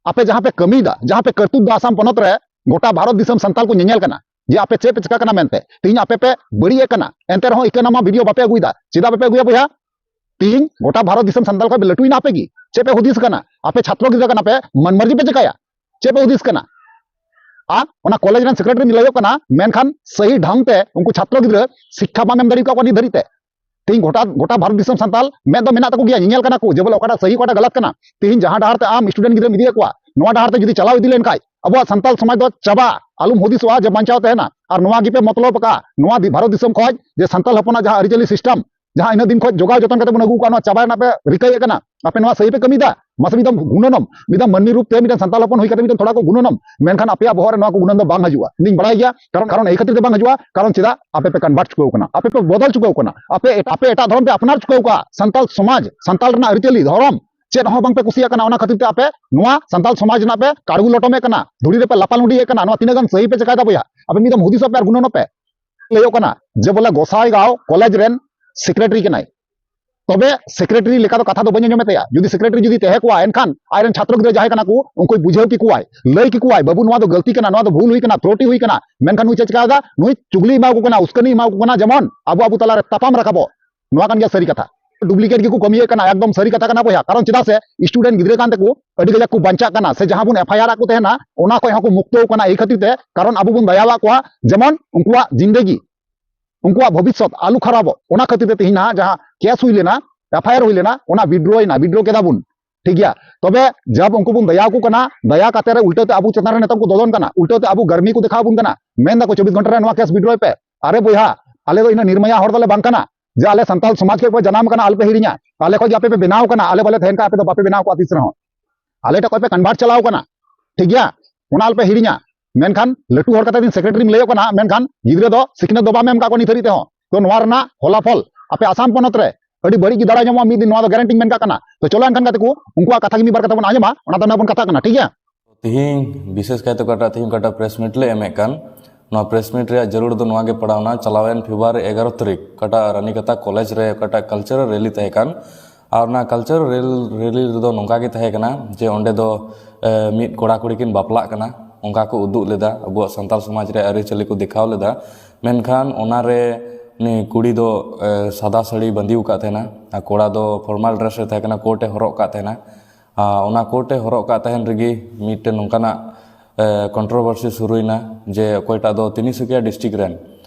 ᱟᱯᱮ ᱡᱟᱦᱟᱸ ᱯᱮ ᱠᱟᱹᱢᱤᱭᱮᱫᱟ, ᱡᱟᱦᱟᱸ ᱯᱮ ᱠᱟᱹᱨᱛᱩᱵ ᱫᱟ, ᱟᱥᱟᱢ ᱯᱚᱱᱚᱛ ᱨᱮ ᱜᱚᱴᱟ ᱵᱷᱟᱨᱚᱛ ᱫᱤᱥᱚᱢ ᱥᱟᱱᱛᱟᱞ ᱠᱚ ᱧᱮᱧᱮᱞ ᱠᱟᱱᱟ ᱡᱮ ᱟᱯᱮ ᱪᱮᱫ ᱯᱮ ᱪᱤᱠᱟ ᱠᱟᱱᱟ ᱢᱮᱱᱛᱮ᱾ ᱛᱤᱦᱤᱧ ᱟᱯᱮ ᱯᱮ ᱵᱟᱹᱲᱤᱡ ᱮ ᱠᱟᱱᱟ, ᱮᱱᱛᱮ ᱨᱮᱦᱚᱸ ᱤᱠᱟᱹ ᱱᱟᱢᱟ ᱵᱷᱤᱰᱤᱭᱳ ᱵᱟᱯᱮ ᱟᱹᱜᱩᱭᱮᱫᱟ᱾ ᱪᱮᱫᱟᱜ ᱵᱟᱯᱮ ᱟᱹᱜᱩᱭᱟ ᱵᱚᱭᱦᱟ? ᱛᱤᱦᱤᱧ ᱜᱚᱴᱟ ᱵᱷᱟᱨᱚᱛ ᱫᱤᱥᱚᱢ ᱥᱟᱱᱛᱟᱞ ᱠᱷᱚᱱ ᱯᱮ ᱞᱟᱹᱴᱩᱭᱮᱱᱟ ᱟᱯᱮ ᱜᱮ᱾ ᱪᱮᱫ ᱯᱮ ᱦᱩᱫᱤᱥ ᱠᱟᱱᱟ? ᱟᱯᱮ ᱪᱷᱟᱛᱨᱚ ᱜᱤᱫᱽᱨᱟᱹ ᱠᱟᱱᱟ ᱯᱮ, ᱢᱟᱱ ᱢᱟᱨᱡᱤ ᱯᱮ ᱪᱤᱠᱟᱭᱟ? ᱪᱮᱫ ᱯᱮ ᱦᱩᱫᱤᱥ ᱠᱟᱱᱟ? ᱟᱨ ᱚᱱᱟ ᱠᱚᱞᱮᱡᱽ ᱨᱮᱱ ᱥᱮᱠᱨᱮᱴᱟᱨᱤᱢ ᱞᱟᱹᱭᱚᱜ ᱠᱟᱱᱟ, ᱢᱮᱱᱠᱷᱟᱱ ᱥᱟᱹᱦᱤ ᱰᱷᱟᱝ ᱛᱮ ᱩᱱᱠᱩ ᱪᱷᱟᱛᱨᱚ ᱜᱤᱫᱽᱨᱟᱹ ᱥᱤᱠᱠᱷᱟ ᱵᱟᱢ ᱮᱢ ᱫᱟᱲᱮ ᱟᱠᱟᱫ ᱠᱚᱣᱟ ᱱᱤᱛ ᱫᱷᱟᱹᱨᱤᱡ ᱛᱮ᱾ ᱛᱮᱦᱮᱧ ᱜᱚᱴᱟ, ᱜᱚᱴᱟ ᱵᱷᱟᱨᱚᱛ ᱫᱤᱥᱚᱢ ᱥᱟᱱᱛᱟᱞ ᱢᱮᱫ ᱫᱚ ᱢᱮᱱᱟᱜ ᱛᱟᱠᱚ ᱜᱮᱭᱟ, ᱧᱮᱧᱮᱞ ᱠᱟᱱᱟ ᱠᱚ ᱡᱮ ᱵᱚᱞᱮ ᱚᱠᱟᱴᱟᱜ ᱥᱟᱹᱦᱤ, ᱚᱠᱟᱴᱟᱜ ᱜᱟᱞᱟᱛ ᱠᱟᱱᱟ᱾ ᱛᱮᱦᱮᱧ ᱡᱟᱦᱟᱸ ᱰᱟᱦᱟᱨ ᱛᱮ ᱟᱢ ᱥᱴᱩᱰᱮᱱᱴ ᱜᱤᱫᱽᱨᱟᱹᱢ ᱤᱫᱤᱭᱮᱫ ᱠᱚᱣᱟ, ᱱᱚᱣᱟ ᱰᱟᱦᱟᱨ ᱛᱮ ᱡᱩᱫᱤ ᱪᱟᱞᱟᱣ ᱤᱫᱤ ᱞᱮᱱᱠᱷᱟᱡ, ᱟᱵᱚᱣᱟᱜ ᱥᱟᱱᱛᱟᱞ ᱥᱚᱢᱟᱡᱽ ᱫᱚ ᱪᱟᱵᱟᱜᱼᱟ, ᱟᱞᱚᱢ ᱦᱩᱫᱤᱥᱚᱜᱼᱟ ᱡᱮ ᱵᱟᱧᱪᱟᱣ ᱛᱟᱦᱮᱱᱟ᱾ ᱟᱨ ᱱᱚᱣᱟ ᱜᱮᱯᱮ ᱢᱚᱛᱞᱚᱵ ᱟᱠᱟᱫᱼᱟ, ᱱᱚᱣᱟ ᱫᱤ- ᱵᱷᱟᱨᱚᱛ ᱫᱤᱥᱚᱢ ᱠᱷᱚᱱ ᱡᱮ ᱥᱟᱱᱛᱟᱞ ᱦᱚᱯᱚᱱᱟᱜ ᱡᱟᱦᱟᱸ ᱟᱹᱨᱤᱪᱟᱹᱞᱤ system, ᱡᱟᱦᱟᱸ ᱤᱱᱟᱹᱜ ᱫᱤᱱ ᱠᱷᱚᱱ ᱡᱚᱜᱟᱣ ᱡᱚᱛᱚᱱ ᱠᱟᱛᱮ ᱵᱚᱱ ᱟᱹᱜᱩ ᱟᱠᱟᱫ, ᱱᱚᱣᱟ ᱪᱟᱵᱟ ᱨᱮᱱᱟᱜ ᱯᱮ ᱨᱤᱠᱟᱹᱭᱮᱫ ᱠᱟᱱᱟ, ᱟᱯᱮ ᱱᱚᱣᱟ ᱥᱟᱹᱦᱤ ᱯᱮ ᱠᱟᱹᱢᱤᱭᱮᱫᱟ? ᱢᱟᱥᱮ ᱢᱤᱫ ᱫᱚᱢ ᱜᱩᱱᱟᱹᱱᱚᱢ, ᱢᱤᱫ ᱫᱚᱢ ᱢᱟᱹᱱᱢᱤ ᱨᱩᱯ ᱛᱮ ᱢᱤᱫᱴᱮᱱ ᱥᱟᱱᱛᱟᱞ ᱦᱚᱯᱚᱱ ᱦᱩᱭ ᱠᱟᱛᱮ ᱢᱤᱫᱴᱮᱱ ᱛᱷᱚᱲᱟ ᱠᱚ ᱜᱩᱱᱟᱹᱱᱚᱢ, ᱢᱮᱱᱠᱷᱟᱱ ᱟᱯᱮᱭᱟᱜ ᱵᱚᱦᱚᱜ ᱨᱮ ᱱᱚᱣᱟ ᱠᱚ ᱜᱩᱱᱟᱹᱱ ᱫᱚ ᱵᱟᱝ ᱦᱤᱡᱩᱜᱼᱟ᱾ ᱤᱧ ᱫᱩᱧ ᱵᱟᱲᱟᱭ ᱜᱮᱭᱟ, ᱠᱟᱨᱚᱱ, ᱠᱟᱨᱚᱱ ᱮᱭ ᱠᱷᱟᱹᱛᱤᱨ ᱛᱮ ᱵᱟᱝ ᱦᱤᱡᱩᱜᱼᱟ, ᱠᱟᱨᱚᱱ ᱪᱮᱫᱟᱜ ᱟᱯᱮ ᱯᱮ convert ᱪᱩᱠᱟᱹᱣ ᱠᱟᱱᱟ, ᱟᱯᱮ ᱯᱮ ᱵᱚᱫᱚᱞ ᱪᱩᱠᱟᱹᱣ ᱠᱟᱱᱟ, ᱟᱯᱮ ᱮᱴ-, ᱟᱯᱮ ᱮᱴᱟᱜ ᱫᱷᱚᱨᱚᱢ ᱯᱮ ᱟᱯᱱᱟᱨ ᱪᱩᱠᱟᱹᱣ ᱠᱟᱜᱼᱟ, ᱥᱟᱱᱛᱟᱞ ᱥᱚᱢᱟᱡᱽ, ᱥᱟᱱᱛᱟᱞ ᱨᱮᱱᱟᱜ ᱟᱹᱨᱤᱪᱟᱹᱞᱤ, ᱫᱷᱚᱨᱚᱢ ᱪᱮᱫ ᱦᱚᱸ ᱵᱟᱝ ᱯᱮ ᱠᱩᱥᱤᱭᱟᱜ ᱠᱟᱱᱟ, ᱚᱱᱟ ᱠᱷᱟᱹᱛᱤᱨ ᱛᱮ ᱟᱯᱮ ᱱᱚᱣᱟ ᱥᱟᱱᱛᱟᱞ ᱥᱚᱢᱟᱡᱽ ᱨᱮᱱᱟᱜ ᱯᱮ ᱠᱟᱲᱜᱩ ᱞᱚᱴᱚᱢᱮᱫ ᱠᱟᱱᱟ, ᱫᱷᱩᱲᱤ ᱨᱮᱯᱮ ᱞᱟᱯᱟ ᱞᱩᱸᱰᱤᱭᱮᱫ ᱠᱟᱱᱟ᱾ ᱱᱚᱣᱟ ᱛᱤᱱᱟᱹᱜ ᱜᱟᱱ ᱥᱟᱹᱦᱤ ᱯᱮ ᱪᱮᱠᱟᱭᱮᱫᱟ ᱵᱚᱭᱦᱟ? ᱟᱯᱮ ᱢᱤᱫ ᱫᱚᱢ ᱦᱩᱫᱤᱥᱚᱜ ᱯᱮ ᱟᱨ ᱜᱩᱱᱟᱹᱱᱚᱜ ᱯᱮ᱾ ᱞᱟᱹᱭᱚᱜ ᱠᱟᱱᱟ ᱡᱮ ᱵᱚᱞᱮ ᱜᱚᱥᱟᱭᱜᱟᱸᱣ ᱠᱚᱞᱮᱡᱽ ᱨᱮᱱ secretary ᱠᱟᱱᱟᱭ, ᱛᱚᱵᱮ secretary ᱞᱮᱠᱟ ᱫᱚ ᱠᱟᱛᱷᱟ ᱫᱚ ᱵᱟᱹᱧ ᱟᱸᱡᱚᱢᱮᱫ ᱛᱟᱭᱟ᱾ ᱡᱩᱫᱤ secretary ᱡᱩᱫᱤ ᱛᱟᱦᱮᱸ ᱠᱚᱜᱼᱟ, ᱮᱱᱠᱷᱟᱱ ᱟᱡᱨᱮᱱ ᱪᱷᱟᱛᱨᱚ ᱜᱤᱫᱽᱨᱟᱹ ᱡᱟᱦᱟᱸᱭ ᱠᱟᱱᱟ ᱠᱚ, ᱩᱱᱠᱩᱭ ᱵᱩᱡᱷᱟᱹᱣ ᱠᱮᱠᱚᱣᱟᱭ, ᱞᱟᱹᱭ ᱠᱮᱠᱚᱣᱟᱭ, "ᱵᱟᱹᱵᱩ, ᱱᱚᱣᱟ ᱫᱚ ᱜᱟᱹᱞᱛᱤ ᱠᱟᱱᱟ, ᱱᱚᱣᱟ ᱫᱚ ᱵᱷᱩᱞ ᱦᱩᱭ ᱠᱟᱱᱟ, ᱛᱨᱩᱴᱤ ᱦᱩᱭ ᱠᱟᱱᱟ᱾" ᱢᱮᱱᱠᱷᱟᱱ ᱱᱩᱭ ᱪᱮᱫ ᱪᱤᱠᱟᱹᱭᱮᱫᱟ? ᱱᱩᱭ ᱪᱩᱜᱽᱞᱤ ᱮᱢᱟ ᱠᱚ ᱠᱟᱱᱟ, ᱩᱥᱠᱟᱹᱱᱤ ᱮᱢᱟ ᱠᱚ ᱠᱟᱱᱟ, ᱡᱮᱢᱚᱱ ᱟᱵᱚ ᱟᱵᱚ ᱛᱟᱞᱟᱨᱮ ᱛᱟᱯᱟᱢ ᱨᱟᱠᱟᱵᱚᱜ᱾ ᱱᱚᱣᱟ ᱠᱟᱱ ᱜᱮᱭᱟ ᱥᱟᱹᱨᱤ ᱠᱟᱛᱷᱟ᱾ Duplicate ᱜᱮᱠᱚ ᱠᱟᱹᱢᱤᱭᱮᱫ ᱠᱟᱱᱟ, ᱮᱠᱫᱚᱢ ᱥᱟᱹᱨᱤ ᱠᱟᱛᱷᱟ ᱠᱟᱱᱟ ᱵᱚᱭᱦᱟ᱾ ᱠᱟᱨᱚᱱ ᱪᱮᱫᱟᱜ ᱥᱮ student ᱜᱤᱫᱽᱨᱟᱹ ᱠᱟᱱ ᱛᱮᱠᱚ ᱟᱹᱰᱤ ᱠᱟᱡᱟᱠ ᱠᱚ ᱵᱟᱧᱪᱟᱜ ᱠᱟᱱᱟ, ᱥᱮ ᱡᱟᱦᱟᱸ ᱵᱚᱱ FIR ᱟᱜ ᱠᱚ ᱛᱟᱦᱮᱱᱟ, ᱚᱱᱟ ᱠᱷᱚᱱ ᱦᱚᱸᱠᱚ ᱢᱩᱠᱛᱚ ᱠᱟᱱᱟ ᱮᱭ ᱠᱷᱟᱹᱛᱤᱨ ᱛᱮ, ᱠᱟᱨᱚᱱ ᱟᱵᱚ ᱵᱚᱱ ᱫᱟᱭᱟᱣᱟᱜ ᱠᱚᱣᱟ ᱡᱮᱢᱚᱱ ᱩᱱᱠᱩᱣᱟᱜ ᱡᱤᱱᱫᱮᱜᱤ, ᱩᱱᱠᱩᱣᱟᱜ ᱵᱷᱚᱵᱤᱥᱥᱚᱛ ᱟᱞᱚ ᱠᱷᱟᱨᱟᱯᱚᱜ᱾ ᱚᱱᱟ ᱠᱷᱟᱹᱛᱤᱨ ᱛᱮ ᱛᱮᱦᱮᱧ ᱱᱟᱦᱟᱜ ᱡᱟᱦᱟᱸ case ᱦᱩᱭ ᱞᱮᱱᱟ, FIR ᱦᱩᱭ ᱞᱮᱱᱟ, ᱚᱱᱟ withdraw ᱮᱱᱟ, withdraw ᱠᱮᱫᱟ ᱵᱚᱱ, ᱴᱷᱤᱠ ᱜᱮᱭᱟ᱾ ᱛᱚᱵᱮ ᱡᱟᱵ ᱩᱱᱠᱩ ᱵᱚᱱ ᱫᱟᱭᱟ ᱟᱠᱚ ᱠᱟᱱᱟ, ᱫᱟᱭᱟ ᱠᱟᱛᱮ ᱨᱮ ᱩᱞᱴᱟᱹ ᱛᱮ ᱟᱵᱚ ᱪᱮᱛᱟᱱ ᱨᱮ ᱱᱤᱛᱚᱝ ᱠᱚ ᱫᱚᱫᱚᱱ ᱠᱟᱱᱟ, ᱩᱞᱴᱟᱹ ᱛᱮ ᱟᱵᱚ ᱜᱟᱨᱢᱤ ᱠᱚ ᱫᱮᱠᱷᱟᱣ ᱵᱚᱱ ᱠᱟᱱᱟ, ᱢᱮᱱ ᱫᱟᱠᱚ, "ᱪᱚᱵᱵᱤᱥ ᱜᱷᱚᱱᱴᱟ ᱨᱮ ᱱᱚᱣᱟ case withdraw ᱯᱮ᱾" ᱟᱨᱮ ᱵᱚᱭᱦᱟ, ᱟᱞᱮ ᱫᱚ ᱤᱱᱟᱹ ᱱᱤᱨᱢᱟᱭᱟ ᱦᱚᱲ ᱫᱚᱞᱮ ᱵᱟᱝ ᱠᱟᱱᱟ ᱡᱮ ᱟᱞᱮ ᱥᱟᱱᱛᱟᱞ ᱥᱚᱢᱟᱡᱽ ᱠᱷᱚᱱ ᱯᱮ ᱡᱟᱱᱟᱢ ᱠᱟᱱᱟ, ᱟᱞᱚᱯᱮ ᱦᱤᱲᱤᱧᱟ᱾ ᱟᱞᱮ ᱠᱷᱚᱱ ᱜᱮ ᱟᱯᱮ ᱯᱮ ᱵᱮᱱᱟᱣ ᱠᱟᱱᱟ, ᱟᱞᱮ ᱵᱟᱞᱮ ᱛᱟᱦᱮᱱ ᱠᱷᱟᱱ ᱟᱯᱮ ᱫᱚ ᱵᱟᱯᱮ ᱵᱮᱱᱟᱣ ᱠᱚᱜᱼᱟ ᱛᱤᱥ ᱨᱮᱦᱚᱸ᱾ ᱟᱞᱮ ᱴᱷᱮᱱ ᱠᱷᱚᱱ ᱯᱮ convert ᱪᱟᱞᱟᱣ ᱠᱟᱱᱟ, ᱴᱷᱤᱠ ᱜᱮᱭᱟ? ᱚᱱᱟ ᱟᱞᱚᱯᱮ ᱦᱤᱲᱤᱧᱟ᱾ ᱢᱮᱱᱠᱷᱟᱱ ᱞᱟᱹᱴᱩ ᱦᱚᱲ ᱠᱟᱛᱮ ᱫᱤᱱ secretaryᱢ ᱞᱟᱹᱭᱚᱜ ᱠᱟᱱᱟ, ᱢᱮᱱᱠᱷᱟᱱ ᱜᱤᱫᱽᱨᱟᱹ ᱫᱚ ᱥᱤᱠᱷᱱᱟᱹᱛ ᱫᱚ ᱵᱟᱢ ᱮᱢ ᱠᱟᱜ ᱠᱚᱣᱟ ᱱᱤᱛ ᱦᱟᱹᱨᱤᱡ ᱛᱮᱦᱚᱸ᱾ ᱛᱚ ᱱᱚᱣᱟ ᱨᱮᱱᱟᱜ ᱯᱷᱚᱞᱟᱯᱷᱚᱞ ᱟᱯᱮ ᱟᱥᱟᱢ ᱯᱚᱱᱚᱛ ᱨᱮ ᱟᱹᱰᱤ ᱵᱟᱹᱲᱤᱡ ᱜᱮ ᱫᱟᱨᱟᱭ ᱧᱟᱢᱚᱜᱼᱟ ᱢᱤᱫ ᱫᱤᱱ, ᱱᱚᱣᱟ ᱫᱚ guaranteeᱤᱧ ᱢᱮᱱ ᱠᱟᱜ ᱠᱟᱱᱟ᱾ ᱛᱚ ᱪᱚᱞᱚ ᱮᱱᱠᱷᱟᱱ ᱜᱟᱛᱮ ᱠᱚ, ᱩᱱᱠᱩᱣᱟᱜ ᱠᱟᱛᱷᱟ ᱜᱮ ᱢᱤᱫ ᱵᱟᱨ ᱠᱟᱛᱷᱟ ᱵᱚᱱ ᱟᱸᱡᱚᱢᱟ, ᱚᱱᱟ ᱛᱟᱭᱚᱢ ᱵᱚᱱ ᱠᱟᱛᱷᱟᱜ ᱠᱟᱱᱟ, ᱴᱷᱤᱠ ᱜᱮᱭᱟ? ᱛᱤᱦᱤᱧ ᱵᱤᱥᱮᱥ ᱠᱟᱭᱛᱮ ᱚᱠᱟᱴᱟᱜ ᱛᱤᱦᱤᱧ ᱚᱠᱟᱴᱟᱜ press meet ᱞᱮ ᱮᱢᱮᱫ ᱠᱟᱱ, ᱱᱚᱣᱟ press meet ᱨᱮᱭᱟᱜ ᱡᱟᱹᱨᱩᱲ ᱫᱚ ᱱᱚᱣᱟ ᱜᱮ ᱯᱟᱲᱟᱣᱱᱟ, ᱪᱟᱞᱟᱣᱮᱱ February ᱮᱜᱟᱨᱚ ᱛᱟᱹᱨᱤᱠᱷ ᱚᱠᱟᱴᱟᱜ ᱨᱟᱱᱤᱠᱟᱛᱟ ᱠᱚᱞᱮᱡᱽ ᱨᱮ ᱚᱠᱟᱴᱟᱜ cultural rally ᱛᱟᱦᱮᱸ ᱠᱟᱱ, ᱟᱨ ᱚᱱᱟ cultural rally, rally ᱨᱮᱫᱚ ᱱᱚᱝᱠᱟ ᱜᱮ ᱛᱟᱦᱮᱸ ᱠᱟᱱᱟ ᱡᱮ ᱚᱸᱰᱮ ᱫᱚ, ᱮ, ᱢᱤᱫ ᱠᱚᱲᱟ ᱠᱩᱲᱤ ᱠᱤᱱ ᱵᱟᱯᱞᱟᱜ ᱠᱟᱱᱟ, ᱚᱱᱠᱟ ᱠᱚ ᱩᱫᱩᱜ ᱞᱮᱫᱟ, ᱟᱵᱚᱣᱟᱜ ᱥᱟᱱᱛᱟᱞ ᱥᱚᱢᱟᱡᱽ ᱨᱮ ᱟᱹᱨᱤᱪᱟᱹᱞᱤ ᱠᱚ ᱫᱮᱠᱷᱟᱣ ᱞᱮᱫᱟ᱾ ᱢᱮᱱᱠᱷᱟᱱ ᱚᱱᱟᱨᱮ ᱩᱱᱤ ᱠᱩᱲᱤ ᱫᱚ, ᱮ, ᱥᱟᱫᱟ ᱥᱟᱹᱲᱤ ᱵᱟᱸᱫᱮ ᱟᱠᱟᱫ ᱛᱟᱦᱮᱱᱟ, ᱟᱨ ᱠᱚᱲᱟ ᱫᱚ formal dress ᱨᱮ ᱛᱟᱦᱮᱸ ᱠᱟᱱᱟ, coat ᱮ ᱦᱚᱨᱚᱜ ᱟᱠᱟᱫ ᱛᱟᱦᱮᱱᱟ᱾ ᱟᱨ ᱚᱱᱟ coat ᱮ ᱦᱚᱨᱚᱜ ᱟᱠᱟᱫ ᱛᱟᱦᱮᱱ ᱨᱮᱜᱮ ᱢᱤᱫᱴᱮᱱ ᱱᱚᱝᱠᱟᱱᱟᱜ, ᱮ, controversy ᱥᱩᱨᱩᱭᱮᱱᱟ ᱡᱮ ᱚᱠᱚᱭᱴᱟᱜ ᱫᱚ ᱛᱤᱱᱤᱥᱩᱠᱤᱭᱟ district ᱨᱮᱱ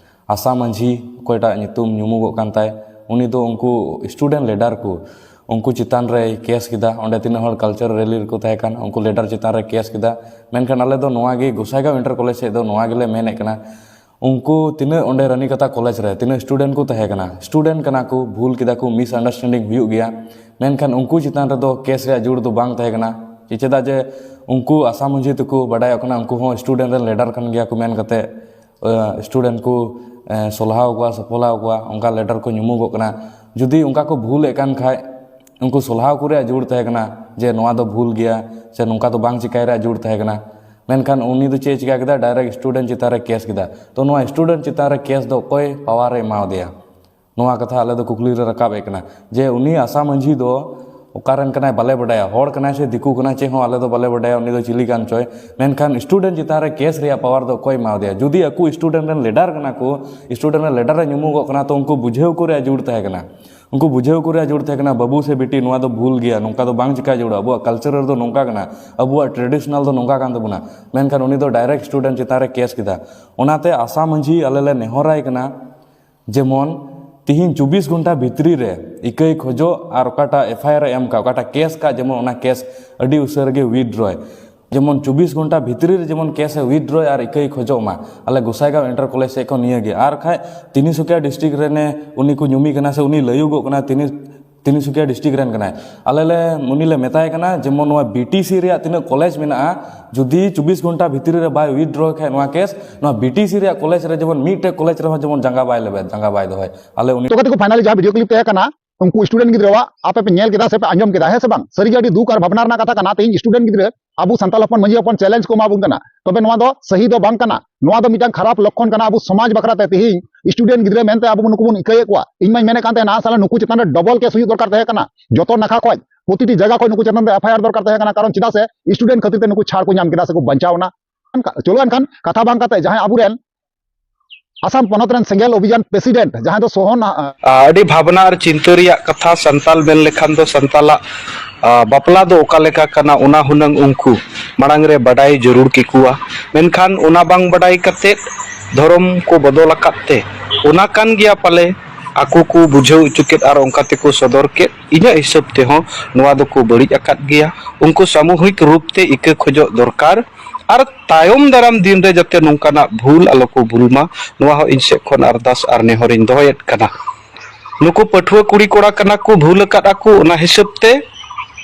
ᱟᱥᱟ ᱢᱟᱹᱡᱷᱤ, ᱚᱠᱚᱭᱴᱟᱜ ᱧᱩᱛᱩᱢ ᱧᱩᱢᱩᱜᱚᱜ ᱠᱟᱱ ᱛᱟᱭ, ᱩᱱᱤ ᱫᱚ ᱩᱱᱠᱩ student leader ᱠᱚ, ᱩᱱᱠᱩ ᱪᱮᱛᱟᱱ ᱨᱮᱭ ᱠᱮᱥ ᱠᱮᱫᱟ᱾ ᱚᱸᱰᱮ ᱛᱤᱱᱟᱹᱜ ᱦᱚᱲ ᱠᱟᱞᱪᱟᱨ ᱨᱮᱞᱤ ᱨᱮᱠᱚ ᱛᱟᱦᱮᱸ ᱠᱟᱱ, ᱩᱱᱠᱩ ᱞᱤᱰᱟᱨ ᱪᱮᱛᱟᱱ ᱨᱮ ᱠᱮᱥ ᱠᱮᱫᱟ᱾ ᱢᱮᱱᱠᱷᱟᱱ ᱟᱞᱮ ᱫᱚ ᱱᱚᱣᱟ ᱜᱮ ᱜᱚᱥᱟᱭᱜᱟᱸᱣ ᱤᱱᱴᱟᱨ ᱠᱚᱞᱮᱡᱽ ᱥᱮᱫ ᱫᱚ ᱱᱚᱣᱟ ᱜᱮᱞᱮ ᱢᱮᱱᱮᱫ ᱠᱟᱱᱟ, ᱩᱱᱠᱩ ᱛᱤᱱᱟᱹᱜ ᱚᱸᱰᱮ ᱨᱟᱱᱤᱠᱟᱛᱟ ᱠᱚᱞᱮᱡᱽ ᱨᱮ ᱛᱤᱱᱟᱹᱜ ᱥᱴᱩᱰᱮᱱᱴ ᱠᱚ ᱛᱟᱦᱮᱸ ᱠᱟᱱᱟ, ᱥᱴᱩᱰᱮᱱᱴ ᱠᱟᱱᱟ ᱠᱚ, ᱵᱷᱩᱞ ᱠᱮᱫᱟ ᱠᱚ, ᱢᱤᱥᱟᱱᱰᱟᱨᱥᱴᱮᱱᱰᱤᱝ ᱦᱩᱭᱩᱜ ᱜᱮᱭᱟ, ᱢᱮᱱᱠᱷᱟᱱ ᱩᱱᱠᱩ ᱪᱮᱛᱟᱱ ᱨᱮᱫᱚ ᱠᱮᱥ ᱨᱮᱭᱟᱜ ᱡᱳᱨ ᱫᱚ ᱵᱟᱝ ᱛᱟᱦᱮᱸ ᱠᱟᱱᱟ᱾ ᱪᱮᱫᱟᱜ ᱡᱮ ᱩᱱᱠᱩ ᱟᱥᱟ ᱢᱟᱹᱡᱷᱤ ᱛᱟᱠᱚ ᱵᱟᱰᱟᱭᱚᱜ ᱠᱟᱱᱟ, ᱩᱱᱠᱩ ᱦᱚᱸ ᱥᱴᱩᱰᱮᱱᱴ ᱨᱮᱱ ᱞᱤᱰᱟᱨ ᱠᱟᱱ ᱜᱮᱭᱟ ᱠᱚ ᱢᱮᱱ ᱠᱟᱛᱮ ᱥᱴᱩᱰᱮᱱᱴ ᱠᱚ ᱮ, ᱥᱚᱞᱦᱟᱣ ᱠᱚᱣᱟ, ᱥᱟᱯᱷᱚᱞᱟᱣ ᱠᱚᱣᱟ, ᱚᱱᱠᱟ ᱞᱤᱰᱟᱨ ᱠᱚ ᱧᱩᱢᱩᱜᱚᱜ ᱠᱟᱱᱟ᱾ ᱡᱩᱫᱤ ᱚᱱᱠᱟ ᱠᱚ ᱵᱷᱩᱞᱮᱫ ᱠᱟᱱ ᱠᱷᱟᱡ, ᱩᱱᱠᱩ ᱥᱚᱞᱦᱟᱣ ᱠᱚ ᱨᱮᱭᱟᱜ ᱡᱳᱨ ᱛᱟᱦᱮᱸ ᱠᱟᱱᱟ ᱡᱮ ᱱᱚᱣᱟ ᱫᱚ ᱵᱷᱩᱞ ᱜᱮᱭᱟ ᱥᱮ ᱱᱚᱝᱠᱟ ᱫᱚ ᱵᱟᱝ ᱪᱤᱠᱟᱭ ᱨᱮᱭᱟᱜ ᱡᱳᱨ ᱛᱟᱦᱮᱸ ᱠᱟᱱᱟ᱾ ᱢᱮᱱᱠᱷᱟᱱ ᱩᱱᱤ ᱫᱚ ᱪᱮᱫ ᱮ ᱪᱤᱠᱟ ᱠᱮᱫᱟ? ᱰᱟᱭᱨᱮᱠᱴ ᱥᱴᱩᱰᱮᱱᱴ ᱪᱮᱛᱟᱱ ᱨᱮ ᱠᱮᱥ ᱠᱮᱫᱟ᱾ ᱛᱚ ᱱᱚᱣᱟ ᱥᱴᱩᱰᱮᱱᱴ ᱪᱮᱛᱟᱱ ᱨᱮ ᱠᱮᱥ ᱫᱚ ᱚᱠᱚᱭ ᱯᱟᱣᱟᱨ ᱮ ᱮᱢᱟᱣᱟᱫᱮᱭᱟ? ᱱᱚᱣᱟ ᱠᱟᱛᱷᱟ ᱟᱞᱮ ᱫᱚ ᱠᱩᱠᱞᱤ ᱞᱮ ᱨᱟᱠᱟᱵ ᱮᱫ ᱠᱟᱱᱟ ᱡᱮ ᱩᱱᱤ ᱟᱥᱟ ᱢᱟᱹᱡᱷᱤ ᱫᱚ ᱚᱠᱟ ᱨᱮᱱ ᱠᱟᱱᱟᱭ ᱵᱟᱞᱮ ᱵᱟᱰᱟᱭᱟ, ᱦᱚᱲ ᱠᱟᱱᱟᱭ ᱥᱮ ᱫᱤᱠᱩ ᱠᱟᱱᱟᱭ ᱪᱮᱫ ᱦᱚᱸ ᱟᱞᱮ ᱫᱚ ᱵᱟᱞᱮ ᱵᱟᱰᱟᱭᱟ, ᱩᱱᱤ ᱫᱚ ᱪᱤᱞᱤ ᱠᱟᱱ ᱪᱚᱭ, ᱢᱮᱱᱠᱷᱟᱱ ᱥᱴᱩᱰᱮᱱᱴ ᱪᱮᱛᱟᱱ ᱨᱮ ᱠᱮᱥ ᱨᱮᱭᱟᱜ ᱯᱟᱣᱟᱨ ᱫᱚ ᱚᱠᱚᱭ ᱮᱢᱟᱣᱟᱫᱮᱭᱟ? ᱡᱩᱫᱤ ᱟᱠᱚ ᱥᱴᱩᱰᱮᱱᱴ ᱨᱮᱱ ᱞᱤᱰᱟᱨ ᱠᱟᱱᱟ ᱠᱚ, ᱥᱴᱩᱰᱮᱱᱴ ᱨᱮᱱ ᱞᱤᱰᱟᱨ ᱮ ᱧᱩᱢᱩᱜᱚᱜ ᱠᱟᱱᱟ, ᱛᱚ ᱩᱱᱠᱩ ᱵᱩᱡᱷᱟᱹᱣ ᱠᱚ ᱨᱮᱭᱟᱜ ᱡᱳᱨ ᱛᱟᱦᱮᱸ ᱠᱟᱱᱟ᱾ ᱩᱱᱠᱩ ᱵᱩᱡᱷᱟᱹᱣ ᱠᱚ ᱨᱮᱭᱟᱜ ᱡᱳᱨ ᱛᱟᱦᱮᱸ ᱠᱟᱱᱟ, "ᱵᱟᱹᱵᱩ ᱥᱮ ᱵᱤᱴᱤ, ᱱᱚᱣᱟ ᱫᱚ ᱵᱷᱩᱞ ᱜᱮᱭᱟ, ᱱᱚᱝᱠᱟ ᱫᱚ ᱵᱟᱝ ᱪᱤᱠᱟ ᱡᱟᱹᱨᱩᱲᱟ, ᱟᱵᱚᱣᱟᱜ ᱠᱟᱞᱪᱟᱨ ᱨᱮᱫᱚ ᱱᱚᱝᱠᱟ ᱠᱟᱱᱟ, ᱟᱵᱚᱣᱟᱜ ᱴᱨᱮᱰᱤᱥᱚᱱᱟᱞ ᱫᱚ ᱱᱚᱝᱠᱟ ᱠᱟᱱ ᱛᱟᱵᱚᱱᱟ", ᱢᱮᱱᱠᱷᱟᱱ ᱩᱱᱤ ᱫᱚ ᱰᱟᱭᱨᱮᱠᱴ ᱥᱴᱩᱰᱮᱱᱴ ᱪᱮᱛᱟᱱ ᱨᱮ ᱠᱮᱥ ᱠᱮᱫᱟ᱾ ᱚᱱᱟᱛᱮ ᱟᱥᱟ ᱢᱟᱹᱡᱷᱤ ᱟᱞᱮ ᱞᱮ ᱱᱮᱦᱚᱨᱟᱭ ᱠᱟᱱᱟ, ᱡᱮᱢᱚᱱ ᱛᱤᱦᱤᱧ ᱪᱚᱵᱵᱤᱥ ᱜᱷᱚᱱᱴᱟ ᱵᱷᱤᱛᱨᱤ ᱨᱮ ᱤᱠᱟᱹᱭ ᱠᱷᱚᱡᱚᱜ ᱟᱨ ᱚᱠᱟᱴᱟᱜ ᱮᱯᱷ ᱟᱭ ᱟᱨ ᱮ ᱮᱢ ᱠᱟᱜ, ᱚᱠᱟᱴᱟᱜ ᱠᱮᱥ ᱠᱟᱜ, ᱡᱮᱢᱚᱱ ᱚᱱᱟ ᱠᱮᱥ ᱟᱹᱰᱤ ᱩᱥᱟᱹᱨᱟ ᱜᱮ ᱣᱤᱛᱰᱨᱚᱭ᱾ ᱡᱮᱢᱚᱱ ᱪᱚᱵᱵᱤᱥ ᱜᱷᱚᱱᱴᱟ ᱵᱷᱤᱛᱨᱤ ᱨᱮ ᱡᱮᱢᱚᱱ ᱠᱮᱥ ᱮ ᱣᱤᱛᱰᱨᱚᱭ ᱟᱨ ᱤᱠᱟᱹᱭ ᱠᱷᱚᱡᱚᱜ ᱢᱟ᱾ ᱟᱞᱮ ᱜᱚᱥᱟᱭᱜᱟᱸᱣ ᱤᱱᱴᱟᱨ ᱠᱚᱞᱮᱡᱽ ᱥᱮᱫ ᱠᱷᱚᱱ ᱱᱤᱭᱟᱹ ᱜᱮ᱾ ᱟᱨ ᱠᱷᱟᱡ ᱛᱤᱱᱤᱥᱩᱠᱤᱭᱟ ᱰᱤᱥᱴᱨᱤᱠᱴ ᱨᱮᱱᱮ ᱩᱱᱤ ᱠᱚ ᱧᱩᱢᱤ ᱠᱟᱱᱟ ᱥᱮ ᱩᱱᱤ ᱞᱟᱹᱭᱩᱜᱚᱜ ᱠᱟᱱᱟ ᱛᱤᱱᱤ-, ᱛᱤᱱᱤᱥᱩᱠᱤᱭᱟ ᱰᱤᱥᱴᱨᱤᱠᱴ ᱨᱮᱱ ᱠᱟᱱᱟᱭ᱾ ᱟᱞᱮ ᱞᱮ ᱩᱱᱤ ᱞᱮ ᱢᱮᱛᱟᱭ ᱠᱟᱱᱟ ᱡᱮᱢᱚᱱ ᱱᱚᱣᱟ ᱵᱤ ᱴᱤ ᱥᱤ ᱨᱮᱭᱟᱜ ᱛᱤᱱᱟᱹᱜ ᱠᱚᱞᱮᱡᱽ ᱢᱮᱱᱟᱜᱼᱟ, ᱡᱩᱫᱤ ᱪᱚᱵᱵᱤᱥ ᱜᱷᱚᱱᱴᱟ ᱵᱷᱤᱛᱨᱤ ᱨᱮ ᱵᱟᱭ ᱣᱤᱛᱰᱨᱚᱭ ᱠᱷᱟᱡ ᱱᱚᱣᱟ ᱠᱮᱥ, ᱱᱚᱣᱟ ᱵᱤ ᱴᱤ ᱥᱤ ᱨᱮᱭᱟᱜ ᱠᱚᱞᱮᱡᱽ ᱨᱮ ᱡᱮᱢᱚᱱ ᱢᱤᱫᱴᱮᱡ ᱠᱚᱞᱮᱡᱽ ᱨᱮᱦᱚᱸ ᱡᱮᱢᱚᱱ ᱡᱟᱸᱜᱟ ᱵᱟᱭ ᱞᱮᱵᱮᱫ, ᱡᱟᱸᱜᱟ ᱵᱟᱭ ᱫᱚᱦᱚᱭ᱾ ᱟᱞᱮ ᱩᱱᱤ ᱛᱚ ᱜᱟᱛᱮ ᱠᱚ, finally ᱡᱟᱦᱟᱸ ᱵᱷᱤᱰᱤᱭᱳ ᱠᱞᱤᱯ ᱛᱟᱦᱮᱸ ᱠᱟᱱᱟ, ᱩᱱᱠᱩ ᱥᱴᱩᱰᱮᱱᱴ ᱜᱤᱫᱽᱨᱟᱹᱣᱟᱜ ᱟᱯᱮ ᱯᱮ ᱧᱮᱞ ᱠᱮᱫᱟ ᱥᱮ ᱯᱮ ᱟᱸᱡᱚᱢ ᱠᱮᱫᱟ, ᱦᱮᱸ ᱥᱮ ᱵᱟᱝ? ᱥᱟᱹᱨᱤᱜᱮ ᱟᱹᱰᱤ ᱫᱩᱠ ᱟᱨ ᱵᱷᱟᱵᱽᱱᱟ ᱨᱮᱱᱟᱜ ᱠᱟᱛᱷᱟ ᱠᱟᱱᱟ᱾ ᱛᱮᱦᱮᱧ ᱥᱴᱩᱰᱮᱱᱴ ᱜᱤᱫᱽᱨᱟᱹ ᱟᱵᱚ ᱥᱟᱱᱛᱟᱲ ᱦᱚᱯᱚᱱ ᱢᱟᱹᱡᱷᱤ ᱦᱚᱯᱚᱱ ᱪᱮᱞᱮᱧᱡᱽ ᱠᱚ ᱮᱢᱟ ᱵᱚᱱ ᱠᱟᱱᱟ, ᱛᱚᱵᱮ ᱱᱚᱣᱟ ᱫᱚ ᱥᱟᱹᱦᱤ ᱫᱚ ᱵᱟᱝ ᱠᱟᱱᱟ᱾ ᱱᱚᱣᱟ ᱫᱚ ᱢᱤᱫᱴᱟᱝ ᱠᱷᱟᱨᱟᱯ ᱞᱚᱠᱠᱷᱚᱱ ᱠᱟᱱᱟ ᱟᱵᱚ ᱥᱚᱢᱟᱡᱽ ᱵᱟᱠᱷᱨᱟ ᱛᱮ᱾ ᱛᱮᱦᱮᱧ ᱥᱴᱩᱰᱮᱱᱴ ᱜᱤᱫᱽᱨᱟᱹ ᱢᱮᱱᱛᱮ ᱟᱵᱚ ᱱᱩᱠᱩ ᱵᱚᱱ ᱤᱠᱟᱹᱭᱮᱫ ᱠᱚᱣᱟ᱾ ᱤᱧ ᱢᱟᱧ ᱢᱮᱱᱮᱫ ᱠᱟᱱ ᱛᱟᱦᱮᱱᱟ, ᱥᱟᱞᱟ ᱱᱩᱠᱩ ᱪᱮᱛᱟᱱ ᱨᱮ ᱰᱚᱵᱚᱞ ᱠᱮᱥ ᱦᱩᱭᱩᱜ ᱫᱚᱨᱠᱟᱨ ᱛᱟᱦᱮᱸ ᱠᱟᱱᱟ᱾ ᱡᱚᱛᱚ ᱱᱟᱠᱷᱟ ᱠᱷᱚᱡ, ᱯᱨᱚᱛᱤᱴᱤ ᱡᱟᱭᱜᱟ ᱠᱷᱚᱡ ᱱᱩᱠᱩ ᱪᱮᱛᱟᱱ ᱨᱮ ᱮᱯᱷ ᱟᱭ ᱟᱨ ᱫᱚᱨᱠᱟᱨ ᱛᱟᱦᱮᱸ ᱠᱟᱱᱟ᱾ ᱠᱟᱨᱚᱱ ᱪᱮᱫᱟᱜ ᱥᱮ ᱥᱴᱩᱰᱮᱱᱴ ᱠᱷᱟᱹᱛᱤᱨ ᱛᱮ ᱱᱩᱠᱩ ᱪᱷᱟᱲ ᱠᱚ ᱧᱟᱢ ᱠᱮᱫᱟ ᱥᱮᱠᱚ ᱵᱟᱧᱪᱟᱣ ᱮᱱᱟ᱾ ᱪᱚᱞᱚ ᱮᱱᱠᱷᱟᱱ ᱠᱟᱛᱷᱟ ᱵᱟᱝ ᱠᱟᱛᱮ ᱡᱟᱦᱟᱸᱭ ᱟᱵᱚᱨᱮᱱ ᱟᱥᱟᱢ ᱯᱚᱱᱚᱛ ᱨᱮᱱ ᱥᱮᱸᱜᱮᱞ ᱚᱵᱷᱤᱡᱟᱱ ᱯᱨᱮᱥᱤᱰᱮᱱᱴ ᱡᱟᱦᱟᱸᱭ ᱫᱚ ᱥᱳᱦᱚᱱ, ᱟ, ᱟᱹᱰᱤ ᱵᱷᱟᱵᱽᱱᱟ ᱟᱨ ᱪᱤᱱᱛᱟᱹ ᱨᱮᱭᱟᱜ ᱠᱟᱛᱷᱟ᱾ ᱥᱟᱱᱛᱟᱞ ᱢᱮᱱ ᱞᱮᱠᱷᱟᱱ ᱫᱚ ᱥᱟᱱᱛᱟᱞᱟᱜ, ᱟ, ᱵᱟᱯᱞᱟ ᱫᱚ ᱚᱠᱟ ᱞᱮᱠᱟ ᱠᱟᱱᱟ, ᱚᱱᱟ ᱦᱩᱱᱟᱹᱝ ᱩᱱᱠᱩ ᱢᱟᱲᱟᱝ ᱨᱮ ᱵᱟᱰᱟᱭ ᱡᱟᱹᱨᱩᱲ ᱠᱮᱠᱚᱣᱟ᱾ ᱢᱮᱱᱠᱷᱟᱱ ᱚᱱᱟ ᱵᱟᱝ ᱵᱟᱰᱟᱭ ᱠᱟᱛᱮ ᱫᱷᱚᱨᱚᱢ ᱠᱚ ᱵᱚᱫᱚᱞ ᱟᱠᱟᱫ ᱛᱮ, ᱚᱱᱟ ᱠᱟᱱ ᱜᱮᱭᱟ ᱯᱟᱞᱮ ᱟᱠᱚ ᱠᱚ ᱵᱩᱡᱷᱟᱹᱣ ᱦᱚᱪᱚ ᱠᱮᱫ ᱟᱨ ᱚᱱᱠᱟ ᱛᱮᱠᱚ ᱥᱚᱫᱚᱨ ᱠᱮᱫ, ᱤᱧᱟᱹᱜ ᱦᱤᱥᱟᱹᱵ ᱛᱮᱦᱚᱸ ᱱᱚᱣᱟ ᱫᱚᱠᱚ ᱵᱟᱹᱲᱤᱡ ᱟᱠᱟᱫ ᱜᱮᱭᱟ᱾ ᱩᱱᱠᱩ ᱥᱟᱢᱩᱦᱤᱠ ᱨᱩᱯ ᱛᱮ ᱤᱠᱟᱹ ᱠᱷᱚᱡᱚᱜ ᱫᱚᱨᱠᱟᱨ ᱟᱨ ᱛᱟᱭᱚᱢ ᱫᱟᱨᱟᱢ ᱫᱤᱱ ᱨᱮ ᱡᱟᱛᱮ ᱱᱚᱝᱠᱟᱱᱟᱜ ᱵᱷᱩᱞ ᱟᱞᱚ ᱠᱚ ᱵᱷᱩᱞ ᱢᱟ, ᱱᱚᱣᱟ ᱦᱚᱸ ᱤᱧ ᱥᱮᱫ ᱠᱷᱚᱱ ᱟᱨᱫᱟᱥ ᱟᱨ ᱱᱮᱦᱚᱨᱤᱧ ᱫᱚᱦᱚᱭᱮᱫ ᱠᱟᱱᱟ᱾ ᱱᱩᱠᱩ ᱯᱟᱹᱴᱷᱩᱣᱟᱹ ᱠᱩᱲᱤ ᱠᱚᱲᱟ ᱠᱟᱱᱟ ᱠᱚ, ᱵᱷᱩᱞ ᱟᱠᱟᱫ ᱟᱠᱚ, ᱚᱱᱟ ᱦᱤᱥᱟᱹᱵ ᱛᱮ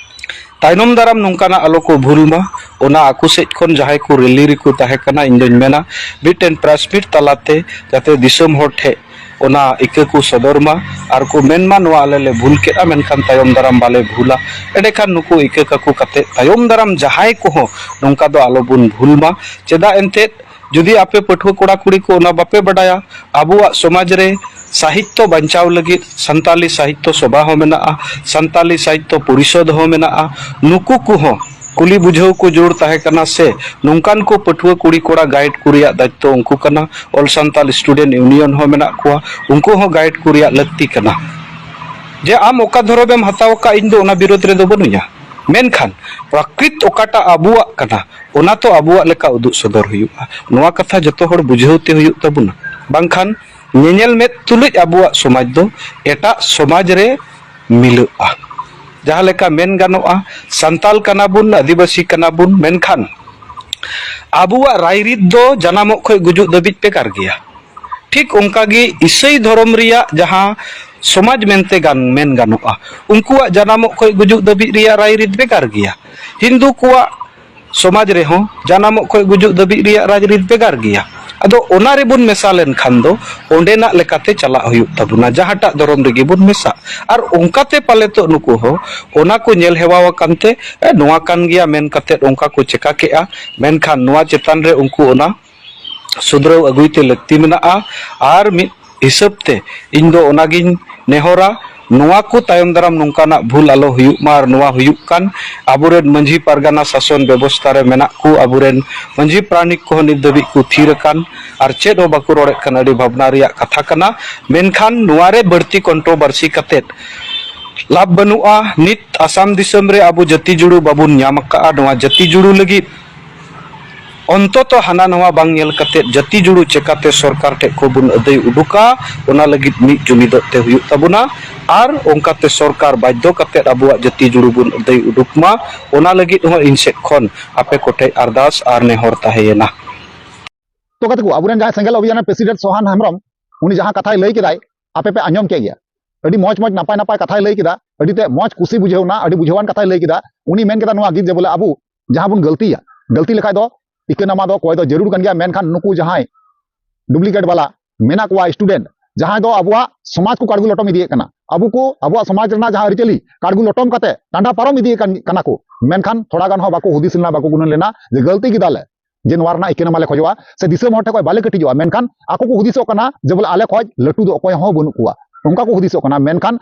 ᱛᱟᱭᱱᱚᱢ ᱫᱟᱨᱟᱢ ᱱᱚᱝᱠᱟᱱᱟᱜ ᱟᱞᱚ ᱠᱚ ᱵᱷᱩᱞ ᱢᱟ᱾ ᱚᱱᱟ ᱟᱠᱚ ᱥᱮᱫ ᱠᱷᱚᱱ ᱡᱟᱦᱟᱸᱭ ᱠᱚ ᱨᱮᱞᱤ ᱨᱮᱠᱚ ᱛᱟᱦᱮᱸ ᱠᱟᱱᱟ, ᱤᱧ ᱫᱚᱧ ᱢᱮᱱᱟ ᱢᱤᱫᱴᱮᱱ ᱯᱨᱮᱥ ᱢᱤᱴ ᱛᱟᱞᱟᱛᱮ ᱡᱟᱛᱮ ᱫᱤᱥᱚᱢ ᱦᱚᱲ ᱴᱷᱮᱡ ᱚᱱᱟ ᱤᱠᱟᱹ ᱠᱚ ᱥᱚᱫᱚᱨ ᱢᱟ ᱟᱨ ᱠᱚ ᱢᱮᱱ ᱢᱟ, "ᱱᱚᱣᱟ ᱟᱞᱮ ᱞᱮ ᱵᱷᱩᱞ ᱠᱮᱫᱼᱟ, ᱢᱮᱱᱠᱷᱟᱱ ᱛᱟᱭᱚᱢ ᱫᱟᱨᱟᱢ ᱵᱟᱞᱮ ᱵᱷᱩᱞᱟ᱾" ᱮᱸᱰᱮᱠᱷᱟᱱ ᱱᱩᱠᱩ ᱤᱠᱟᱹ ᱠᱟᱠᱚ ᱠᱟᱛᱮ ᱛᱟᱭᱚᱢ ᱫᱟᱨᱟᱢ ᱡᱟᱦᱟᱸᱭ ᱠᱚᱦᱚᱸ ᱱᱚᱝᱠᱟ ᱫᱚ ᱟᱞᱚ ᱵᱚᱱ ᱵᱷᱩᱞ ᱢᱟ᱾ ᱪᱮᱫᱟᱜ ᱮᱱᱛᱮᱫ ᱡᱩᱫᱤ ᱟᱯᱮ ᱯᱟᱹᱴᱷᱩᱣᱟᱹ ᱠᱚᱲᱟ ᱠᱩᱲᱤ ᱠᱚ ᱚᱱᱟ ᱵᱟᱯᱮ ᱵᱟᱰᱟᱭᱟ, ᱟᱵᱚᱣᱟᱜ ᱥᱚᱢᱟᱡᱽ ᱨᱮ ᱥᱟᱦᱤᱛᱛᱚ ᱵᱟᱧᱪᱟᱣ ᱞᱟᱹᱜᱤᱫ ᱥᱟᱱᱛᱟᱞᱤ ᱥᱟᱦᱤᱛᱛᱚ ᱥᱚᱵᱷᱟ ᱦᱚᱸ ᱢᱮᱱᱟᱜᱼᱟ, ᱥᱟᱱᱛᱟᱞᱤ ᱥᱟᱦᱤᱛᱛᱚ ᱯᱚᱨᱤᱥᱚᱫᱽ ᱦᱚᱸ ᱢᱮᱱᱟᱜᱼᱟ᱾ ᱱᱩᱠᱩ ᱠᱚᱦᱚᱸ ᱠᱩᱞᱤ ᱵᱩᱡᱷᱟᱹᱣ ᱠᱚ ᱡᱳᱲ ᱛᱟᱦᱮᱸ ᱠᱟᱱᱟ ᱥᱮ ᱱᱚᱝᱠᱟᱱ ᱠᱚ ᱯᱟᱹᱴᱷᱩᱣᱟᱹ ᱠᱩᱲᱤ ᱠᱚᱲᱟ ᱜᱟᱭᱤᱰ ᱠᱚ ᱨᱮᱭᱟᱜ ᱫᱟᱭᱤᱛᱛᱚ ᱩᱱᱠᱩ ᱠᱟᱱᱟ᱾ All Santal Student Union ᱦᱚᱸ ᱢᱮᱱᱟᱜ ᱠᱚᱣᱟ, ᱩᱱᱠᱩ ᱦᱚᱸ ᱜᱟᱭᱤᱰ ᱠᱚ ᱨᱮᱭᱟᱜ ᱞᱟᱹᱠᱛᱤ ᱠᱟᱱᱟ᱾ ᱡᱮ ᱟᱢ ᱚᱠᱟ ᱫᱷᱚᱨᱚᱢᱮᱢ ᱦᱟᱛᱟᱣ ᱟᱠᱟᱫ, ᱤᱧ ᱫᱚ ᱚᱱᱟ ᱵᱤᱨᱳᱫᱷ ᱨᱮᱫᱚ ᱵᱟᱹᱱᱩᱧᱟ, ᱢᱮᱱᱠᱷᱟᱱ ᱯᱨᱟᱠᱨᱤᱛ ᱚᱠᱟᱴᱟᱜ ᱟᱵᱚᱣᱟᱜ ᱠᱟᱱᱟ, ᱚᱱᱟ ᱛᱚ ᱟᱵᱚᱣᱟᱜ ᱞᱮᱠᱟ ᱩᱫᱩᱜ ᱥᱚᱫᱚᱨ ᱦᱩᱭᱩᱜᱼᱟ᱾ ᱱᱚᱣᱟ ᱠᱟᱛᱷᱟ ᱡᱚᱛᱚ ᱦᱚᱲ ᱵᱩᱡᱷᱟᱹᱣ ᱛᱮ ᱦᱩᱭᱩᱜ ᱛᱟᱵᱚᱱᱟ, ᱵᱟᱝᱠᱷᱟᱱ ᱧᱮᱧᱮᱞ ᱢᱮᱫ ᱛᱩᱞᱩᱡ ᱟᱵᱚᱣᱟᱜ ᱥᱚᱢᱟᱡᱽ ᱫᱚ ᱮᱴᱟᱜ ᱥᱚᱢᱟᱡᱽ ᱨᱮ ᱢᱤᱞᱟᱹᱜᱼᱟ᱾ ᱡᱟᱦᱟᱸ ᱞᱮᱠᱟ ᱢᱮᱱ ᱜᱟᱱᱚᱜᱼᱟ, ᱥᱟᱱᱛᱟᱞ ᱠᱟᱱᱟ ᱵᱚᱱ, ᱟᱹᱫᱤᱵᱟᱹᱥᱤ ᱠᱟᱱᱟ ᱵᱚᱱ, ᱢᱮᱱᱠᱷᱟᱱ ᱟᱵᱚᱣᱟᱜ ᱨᱟᱭᱨᱤᱛ ᱫᱚ ᱡᱟᱱᱟᱢᱚᱜ ᱠᱷᱚᱱ ᱜᱩᱡᱩᱜ ᱫᱷᱟᱹᱵᱤᱡ ᱵᱷᱮᱜᱟᱨ ᱜᱮᱭᱟ᱾ ᱴᱷᱤᱠ ᱚᱱᱠᱟ ᱜᱮ ᱤᱥᱟᱹᱭ ᱫᱷᱚᱨᱚᱢ ᱨᱮᱭᱟᱜ ᱡᱟᱦᱟᱸ ᱥᱚᱢᱟᱡᱽ ᱢᱮᱱᱛᱮ ᱜᱟᱱ, ᱢᱮᱱ ᱜᱟᱱᱚᱜᱼᱟ, ᱩᱱᱠᱩᱣᱟᱜ ᱡᱟᱱᱟᱢᱚᱜ ᱠᱷᱚᱱ ᱜᱩᱡᱩᱜ ᱫᱷᱟᱹᱵᱤᱡ ᱨᱮᱭᱟᱜ ᱨᱟᱭᱨᱤᱛ ᱵᱷᱮᱜᱟᱨ ᱜᱮᱭᱟ᱾ ᱦᱤᱱᱫᱩ ᱠᱚᱣᱟᱜ ᱥᱚᱢᱟᱡᱽ ᱨᱮᱦᱚᱸ ᱡᱟᱱᱟᱢᱚᱜ ᱠᱷᱚᱱ ᱜᱩᱡᱩᱜ ᱫᱷᱟᱹᱵᱤᱡ ᱨᱮᱭᱟᱜ ᱨᱟᱡᱽᱨᱤᱛ ᱵᱷᱮᱜᱟᱨ ᱜᱮᱭᱟ᱾ ᱟᱫᱚ ᱚᱱᱟ ᱨᱮᱵᱚᱱ ᱢᱮᱥᱟ ᱞᱮᱱᱠᱷᱟᱱ ᱫᱚ ᱚᱸᱰᱮᱱᱟᱜ ᱞᱮᱠᱟᱛᱮ ᱪᱟᱞᱟᱜ ᱦᱩᱭᱩᱜ ᱛᱟᱵᱚᱱᱟ, ᱡᱟᱦᱟᱸᱴᱟᱜ ᱫᱷᱚᱨᱚᱢ ᱨᱮᱜᱮ ᱵᱚᱱ ᱢᱮᱥᱟᱜ᱾ ᱟᱨ ᱚᱱᱠᱟᱛᱮ ᱯᱟᱞᱮᱛᱚᱜ ᱱᱩᱠᱩ ᱦᱚᱸ ᱚᱱᱟ ᱠᱚ ᱧᱮᱞ ᱦᱮᱣᱟ ᱟᱠᱟᱱ ᱛᱮ, "ᱮ, ᱱᱚᱣᱟ ᱠᱟᱱ ᱜᱮᱭᱟ" ᱢᱮᱱ ᱠᱟᱛᱮᱫ ᱚᱱᱠᱟ ᱠᱚ ᱪᱮᱠᱟ ᱠᱮᱜᱼᱟ᱾ ᱢᱮᱱᱠᱷᱟᱱ ᱱᱚᱣᱟ ᱪᱮᱛᱟᱱ ᱨᱮ ᱩᱱᱠᱩ ᱚᱱᱟ ᱥᱩᱫᱷᱨᱟᱹᱣ ᱟᱹᱜᱩᱭ ᱛᱮ ᱞᱟᱹᱠᱛᱤ ᱢᱮᱱᱟᱜᱼᱟ᱾ ᱟᱨ ᱢᱤᱫ ᱦᱤᱥᱟᱹᱵ ᱛᱮ ᱤᱧ ᱫᱚ ᱚᱱᱟᱜᱤᱧ ᱱᱮᱦᱚᱨᱟ, ᱱᱚᱣᱟ ᱠᱚ ᱛᱟᱭᱚᱢ ᱫᱟᱨᱟᱢ ᱱᱚᱝᱠᱟᱱᱟᱜ ᱵᱷᱩᱞ ᱟᱞᱚ ᱦᱩᱭᱩᱜ ᱢᱟ᱾ ᱟᱨ ᱱᱚᱣᱟ ᱦᱩᱭᱩᱜ ᱠᱟᱱ ᱟᱵᱚᱨᱮᱱ ᱢᱟᱹᱡᱷᱤ ᱯᱟᱨᱜᱟᱱᱟ ᱥᱟᱥᱚᱱ ᱵᱮᱵᱚᱥᱛᱷᱟ ᱨᱮ ᱢᱮᱱᱟᱜ ᱠᱚ ᱟᱵᱚᱨᱮᱱ ᱢᱟᱹᱡᱷᱤ ᱯᱟᱨᱟᱱᱤᱠ ᱠᱚᱦᱚᱸ ᱱᱤᱛ ᱫᱷᱟᱹᱵᱤᱡ ᱠᱚ ᱛᱷᱤᱨ ᱟᱠᱟᱱ ᱟᱨ ᱪᱮᱫ ᱦᱚᱸ ᱵᱟᱠᱚ ᱨᱚᱲᱮᱫ ᱠᱟᱱ, ᱟᱹᱰᱤ ᱵᱷᱟᱵᱽᱱᱟ ᱨᱮᱭᱟᱜ ᱠᱟᱛᱷᱟ ᱠᱟᱱᱟ᱾ ᱢᱮᱱᱠᱷᱟᱱ ᱱᱚᱣᱟ ᱨᱮ ᱵᱟᱹᱲᱛᱤ ᱠᱚᱱᱴᱨᱳᱵᱷᱟᱨᱥᱤ ᱠᱟᱛᱮᱫ ᱞᱟᱵᱷ ᱵᱟᱹᱱᱩᱜᱼᱟ᱾ ᱱᱤᱛ ᱟᱥᱟᱢ ᱫᱤᱥᱚᱢ ᱨᱮ ᱟᱵᱚ ᱡᱟᱹᱛᱤ ᱡᱩᱲᱩ ᱵᱟᱵᱚᱱ ᱧᱟᱢ ᱟᱠᱟᱫᱼᱟ᱾ ᱱᱚᱣᱟ ᱡᱟᱹᱛᱤ ᱡᱩᱲᱩ ᱞᱟᱹᱜᱤᱫ ᱚᱱᱛᱚᱛᱚ ᱦᱟᱱᱟ ᱱᱟᱣᱟ ᱵᱟᱝ ᱧᱮᱞ ᱠᱟᱛᱮ ᱡᱟᱹᱛᱤ ᱡᱩᱲᱩ ᱪᱮᱠᱟᱛᱮ ᱥᱚᱨᱠᱟᱨ ᱴᱷᱮᱱ ᱠᱷᱚᱱ ᱵᱚᱱ ᱟᱹᱫᱟᱹᱭ ᱩᱰᱩᱠᱟ, ᱚᱱᱟ ᱞᱟᱹᱜᱤᱫ ᱢᱤᱫ ᱡᱩᱢᱤᱫᱚᱜ ᱛᱮ ᱦᱩᱭᱩᱜ ᱛᱟᱵᱚᱱᱟ᱾ ᱟᱨ ᱚᱱᱠᱟᱛᱮ ᱥᱚᱨᱠᱟᱨ ᱵᱟᱫᱽᱫᱷᱚ ᱠᱟᱛᱮ ᱟᱵᱚᱣᱟᱜ ᱡᱟᱹᱛᱤ ᱡᱩᱲᱩ ᱵᱚᱱ ᱟᱹᱫᱟᱹᱭ ᱩᱰᱩᱠ ᱢᱟ, ᱚᱱᱟ ᱞᱟᱹᱜᱤᱫ ᱦᱚᱸ ᱤᱧ ᱥᱮᱫ ᱠᱷᱚᱱ ᱟᱯᱮ ᱠᱚᱴᱷᱮᱱ ᱟᱨᱫᱟᱥ ᱟᱨ ᱱᱮᱦᱚᱨ ᱛᱟᱦᱮᱸᱭᱮᱱᱟ᱾ ᱛᱚ ᱜᱟᱛᱮ ᱠᱚ, ᱟᱵᱚᱨᱮᱱ ᱡᱟᱦᱟᱸᱭ ᱥᱮᱸᱜᱮᱞ ᱚᱵᱷᱤᱡᱟᱱ ᱨᱮᱱ ᱯᱨᱮᱥᱤᱰᱮᱱᱴ ᱥᱚᱦᱟᱱ ᱦᱮᱢᱵᱨᱚᱢ, ᱩᱱᱤ ᱡᱟᱦᱟᱸ ᱠᱟᱛᱷᱟᱭ ᱞᱟᱹᱭ ᱠᱮᱫᱟᱭ, ᱟᱯᱮ ᱯᱮ ᱟᱸᱡᱚᱢ ᱠᱮᱫ ᱜᱮᱭᱟ᱾ ᱟᱹᱰᱤ ᱢᱚᱡᱽ ᱢᱚᱡᱽ ᱱᱟᱯᱟᱭ ᱱᱟᱯᱟᱭ ᱠᱟᱛᱷᱟᱭ ᱞᱟᱹᱭ ᱠᱮᱫᱟ, ᱟᱹᱰᱤ ᱛᱮ ᱢᱚᱡᱽ ᱠᱩᱥᱤ ᱵᱩᱡᱷᱟᱹᱣ ᱮᱱᱟ, ᱟᱹᱰᱤ ᱵᱩᱡᱷᱟᱹᱣᱟᱱ ᱠᱟᱛᱷᱟᱭ ᱞᱟᱹᱭ ᱠᱮᱫᱟ᱾ ᱩᱱᱤ ᱢᱮᱱ ᱠᱮᱫᱟ ᱱᱚᱣᱟ ᱜᱮ ᱡᱮ ᱵᱚᱞᱮ ᱟᱵᱚ ᱡᱟᱦᱟᱸ ᱵᱚᱱ ᱜᱟᱹᱞᱛᱤᱭᱟ, ᱜᱟᱹᱞᱛᱤ ᱞᱮᱠᱷᱟᱡ ᱫᱚ ᱤᱠᱟᱹᱱᱟᱢᱟ ᱫᱚ ᱠᱚᱭ ᱫᱚ ᱡᱟᱹᱨᱩᱲ ᱠᱟᱱ ᱜᱮᱭᱟ, ᱢᱮᱱᱠᱷᱟᱱ ᱱᱩᱠᱩ ᱡᱟᱦᱟᱸᱭ ᱰᱩᱯᱞᱤᱠᱮᱴ ᱵᱟᱞᱟ ᱢᱮᱱᱟᱜ ᱠᱚᱣᱟ ᱥᱴᱩᱰᱮᱱᱴ, ᱡᱟᱦᱟᱸᱭ ᱫᱚ ᱟᱵᱚᱣᱟᱜ ᱥᱚᱢᱟᱡᱽ ᱠᱚ ᱠᱟᱲᱜᱩ ᱞᱚᱴᱚᱢ ᱤᱫᱤᱭᱮᱫ ᱠᱟᱱᱟ, ᱟᱵᱚ ᱠᱚ ᱟᱵᱚᱣᱟᱜ ᱥᱚᱢᱟᱡᱽ ᱨᱮᱱᱟᱜ ᱡᱟᱦᱟᱸ ᱟᱹᱨᱤᱪᱟᱹᱞᱤ ᱠᱟᱲᱜᱩ ᱞᱚᱴᱚᱢ ᱠᱟᱛᱮ ᱴᱟᱸᱰᱟ ᱯᱟᱨᱚᱢ ᱤᱫᱤᱭᱮᱫ ᱠᱟᱱ ᱠᱟᱱᱟ ᱠᱚ, ᱢᱮᱱᱠᱷᱟᱱ ᱛᱷᱚᱲᱟ ᱜᱟᱱ ᱦᱚᱸ ᱵᱟᱠᱚ ᱦᱩᱫᱤᱥ ᱞᱮᱱᱟ, ᱵᱟᱠᱚ ᱜᱩᱱᱟᱹᱱ ᱞᱮᱱᱟ ᱡᱮ ᱜᱟᱹᱞᱛᱤ ᱠᱮᱫᱟᱞᱮ, ᱡᱮ ᱱᱚᱣᱟ ᱨᱮᱱᱟᱜ ᱤᱠᱟᱹᱱᱟᱢᱟ ᱞᱮ ᱠᱷᱚᱡᱚᱜᱼᱟ, ᱥᱮ ᱫᱤᱥᱚᱢ ᱦᱚᱲ ᱴᱷᱮᱱ ᱠᱷᱚᱱ ᱵᱟᱞᱮ ᱠᱟᱹᱴᱤᱡᱚᱜᱼᱟ, ᱢᱮᱱᱠᱷᱟᱱ ᱟᱠᱚ ᱠᱚ ᱦᱩᱫᱤᱥᱚᱜ ᱠᱟᱱᱟ ᱡᱮ ᱵᱚᱞᱮ ᱟᱞᱮ ᱠᱷᱚᱡ ᱞᱟᱹᱴᱩ ᱫᱚ ᱚᱠᱚᱭ ᱦᱚᱸ ᱵᱟᱹᱱᱩᱜ ᱠᱚᱣᱟ, ᱚᱱᱠᱟ ᱠᱚ ᱦᱩᱫᱤᱥᱚᱜ ᱠᱟᱱᱟ᱾ ᱢᱮᱱᱠᱷᱟᱱ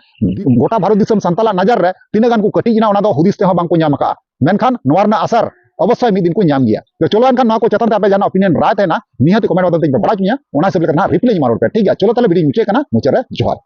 ᱜᱚᱴᱟ ᱵᱷᱟᱨᱚᱛ ᱫᱤᱥᱚᱢ ᱥᱟᱱᱛᱟᱞᱟᱜ ᱱᱟᱡᱟᱨ ᱨᱮ ᱛᱤᱱᱟᱹᱜ ᱜᱟᱱ ᱠᱚ ᱠᱟᱹᱴᱤᱡ ᱮᱱᱟ, ᱚᱱᱟ ᱫᱚ ᱦᱩᱫᱤᱥ ᱛᱮᱦᱚᱸ ᱵᱟᱝᱠᱚ ᱧᱟᱢ ᱟᱠᱟᱫᱼᱟ᱾ ᱢᱮᱱᱠᱷᱟᱱ ᱱᱚᱣᱟ ᱨᱮᱱᱟᱜ ᱟᱥᱟᱨ ᱚᱵᱚᱥᱥᱳᱭ ᱢᱤᱫ ᱫᱤᱱ ᱠᱚ ᱧᱟᱢ ᱜᱮᱭᱟ᱾ ᱛᱚ ᱪᱚᱞᱚ ᱮᱱᱠᱷᱟᱱ ᱱᱚᱣᱟ ᱠᱚ ᱪᱮᱛᱟᱱ ᱛᱮ ᱟᱯᱮ ᱡᱟᱦᱟᱱᱟᱜ ᱚᱯᱤᱱᱤᱭᱚᱱ ᱨᱟᱭ ᱛᱟᱦᱮᱱᱟ, ᱱᱤᱦᱟᱹᱛ ᱠᱚᱢᱮᱱᱴ ᱢᱟᱫᱽᱫᱷᱚᱢ ᱛᱮ ᱤᱧ ᱯᱮ ᱵᱟᱲᱟᱭ ᱦᱚᱪᱚᱧᱟ, ᱚᱱᱟ ᱦᱤᱥᱟᱹᱵ ᱞᱮᱠᱟᱛᱮ ᱱᱟᱦᱟᱜ ᱨᱤᱯᱞᱟᱭ ᱤᱧ ᱮᱢᱟ ᱨᱩᱣᱟᱹᱲ ᱯᱮ, ᱴᱷᱤᱠ ᱜᱮᱭᱟ? ᱪᱚᱞᱚ ᱛᱟᱦᱞᱮ ᱵᱷᱤᱰᱤᱭᱳᱧ ᱢᱩᱪᱟᱹᱫ ᱠᱟᱱᱟ, ᱢᱩᱪᱟᱹᱫ ᱨᱮ ᱡᱚᱦᱟᱨ᱾